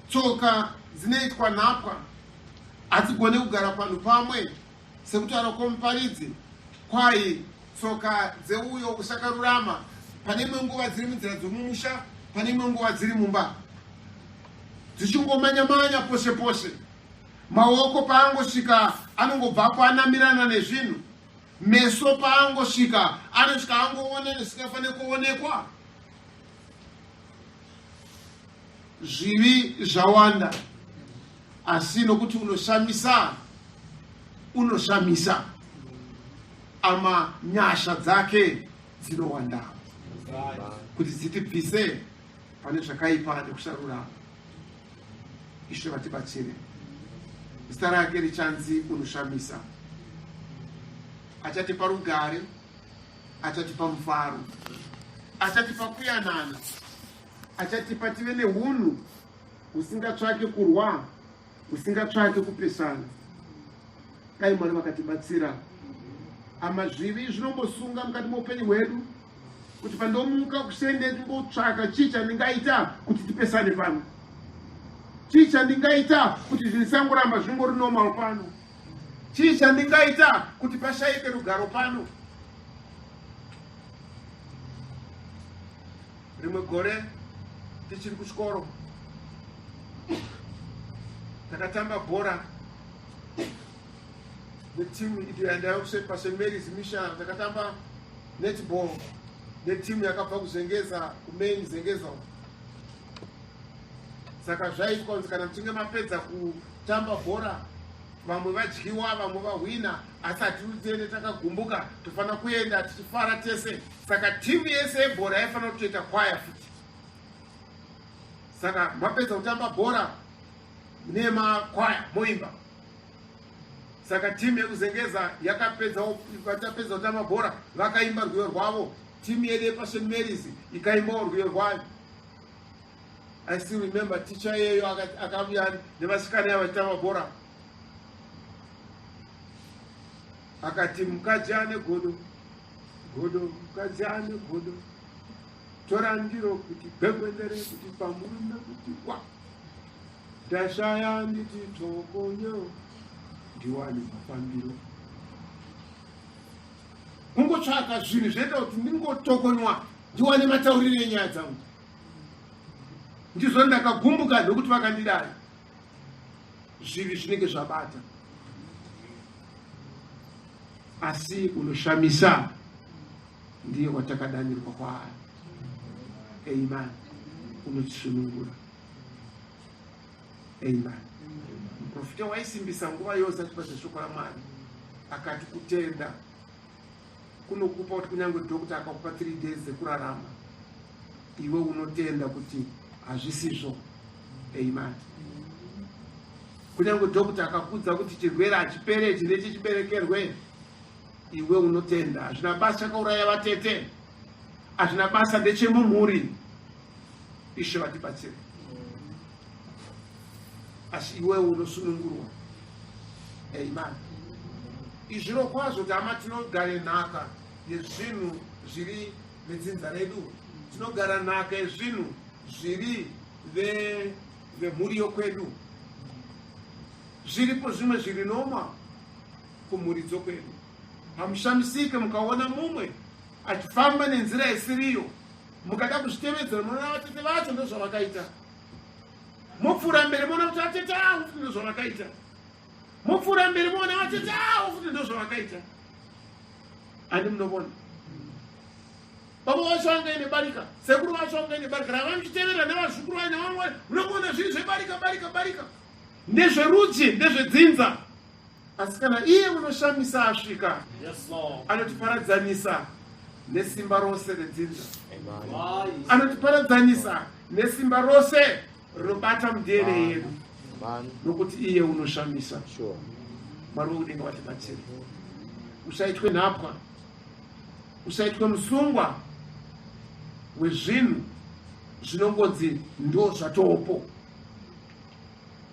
Tsoka dzinoitwa nhapwa hadzigone kugara panhu pamwe, sekutaura kwomuparidzi, kwai tsoka dzeuyo usakarurama pane imwe nguva dziri munzira dzomumusha, pane imwe nguva dziri mumba, dzichingomanya-manya pose pose. Maoko paangosvika anongobvapo anamirana nezvinhu. Meso paangosvika anosvika angoona nezvisingafaniri kuonekwa. Zvivi zvawanda, asi nokuti unoshamisa, unoshamisa. Ama nyasha dzake dzinowandawo kuti dzitibvise pane zvakaipa nekusarurama. Ishe vatibatsire. Zita rake richanzi unoshamisa. Achatipa rugare, achatipa mufaro, achatipa kuyanana, achatipa tive nehunhu husingatsvake kurwa, husingatsvake kupesana. Dai Mwari vakatibatsira. Ama zvivi zvinombosunga mukati meupenyu hwedu kuti pandomuka kusende ndimbotsvaka chii chandingaita kuti tipesane pano, chii chandingaita kuti zvinhu zvisangoramba zvingori normal pano, chii chandingaita kuti pashaike rugaro pano. Rimwe gore tichiri kuchikoro takatamba bhora netimu iyo yandaiva paSt Mary's Mission. Takatamba netball netimu yakabva kuZengeza, kumain Zengeza. Saka zvaitwa kunzi kana muchinge mapedza kutamba bhora, vamwe vadyiwa, vamwe vahwina, asi hatiudzene takagumbuka, tofanira kuenda tichifara tese. Saka timu yese yebhora yaifanira kutoita kwaya futi. Saka mapedza kutamba bhora nemakwaya moimba. Saka timu yekuZengeza yakapedza, vachapedza kutamba bhora vakaimba rwiyo rwavo. Timu yedu yepaSt Mary's ikaimbawo rwiyo rwayo. I still remember ticha iyeyo akauya nevasikana ava vachitamba bhora, akati mukadzi ane godo godo, mukadzi ane godo, tora ndiro kuti gwegwendere kuti pamurume kuti kwa ndashaya nditi tokonyo ndiwane mafambiro. Kungotsvaka zvinhu zvinoita kuti ndingotokonywa ndiwane matauriro enyaya dzangu. Ndizvo ndakagumbuka nekuti vakandidai. Zvivi zvinenge zvabata, asi unoshamisa ndiye watakadanirwa kwaari. Amen. Unotisunungura. Amen. Muprofita waisimbisa nguva yose achipa zveshoko raMwari, akati kutenda kunokupa kuti kunyange doctor akakupa 3 days dzekurarama, iwe unotenda kuti hazvisizvo. Amen. Kunyange doctor akakudza kuti chirwere hachipere, ichi ndechechiberekerwe, iwe unotenda. Hazvina basa chakauraya vatete, hazvina basa, ndechemumhuri. Ishe vatibatsire. Asi iwewe unosunungurwa. Amen. Izviro kwazvo kuti hama, tinogare nhaka yezvinhu zviri vedzinza redu, tinogara nhaka yezvinhu zviri vemhuri yokwedu. Zviripo zvimwe zviri noma kumhuri dzokwedu. Hamushamisike mukaona mumwe achifamba nenzira isiriyo, mukada kuzvitevedzera munoona vatete vacho ndozvavakaita. Mopfuura mberi moona kuti vatete avo futi ndozvavakaita. Mopfuura mberi moona vatete avo futi ndozvavakaita. Andi munovona? Baba vacho vanga ine barika, sekuru vacho vanga ine barika, ravamuchitevera nevazukuru vaine vamwe, unokuona zviri zvebarika, barika, barika. Ndezverudzi, ndezvedzinza. Asi kana iye unoshamisa asvika, anotiparadzanisa nesimba rose redzinza. Anotiparadzanisa nesimba rose rinobata muDNA yedu, nokuti iye unoshamisa. Mwari wekudenga vatibatsire. Usaitwe nhapwa, usaitwe musungwa wezvinhu zvinongonzi ndo zvatopo.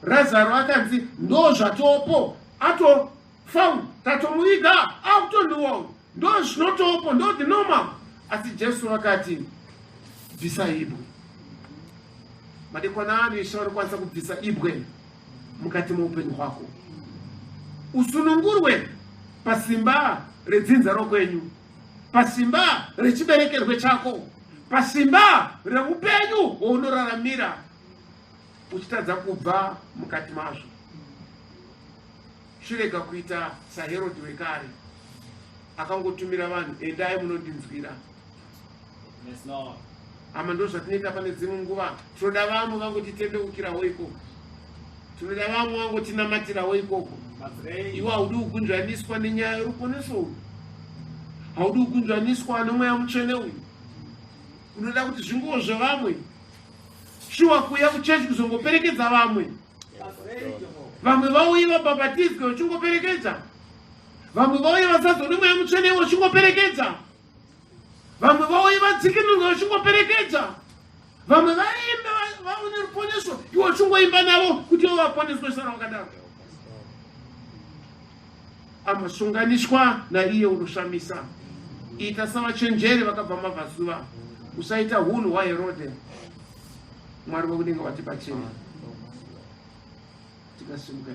Razaro akanzi ndo zvatopo, atofa tatomuviga, akutonhuwa, ndo zvinotopo, ndo the normal. Asi Jesu vakati bvisa ibwe. Madekwana ano Ishe vanokwanisa kubvisa ibwe mukati meupenyu hwako, usunungurwe pasimba redzinza rokwenyu, pasimba rechiberekerwe chako, pasimba reupenyu hwaunoraramira uchitadza kubva mukati mazvo. Chirega kuita saHerodhi wekare akangotumira vanhu, endai munondinzwira. Hama, ndo zvatinoita pane dzimwe nguva. Tinoda vamwe vangotitendeukirawo ikoko, tinoda vamwe vangotinamatirawo ikoko. Iwe haudi kugunzvaniswa nenyaya yeruponeso uyu, haudi kugunzvaniswa nomweya mutsvene uyu. Unoda kuti zvinguvo zvevamwe. Shuwa kuuya kuchechi kuzongoperekedza vamwe, vamwe vauye vabhabhatidzwe uchingoperekedza, vamwe vauye vazadzwe nemweya mutsvene iwe uchingoperekedza, vamwe vauye vadzikinurwe uchingoperekedza, vamwe vaimbe vaone ruponeso iwe uchingoimba navo kuti ivo vaponeswe. Sara wakadaro amasunganiswa naiye unoshamisa. Ita savachenjeri vakabva mabvazuva, usaita hunhu hwaHerodhe. Mwari wekudenga watibatsire tikasimuka.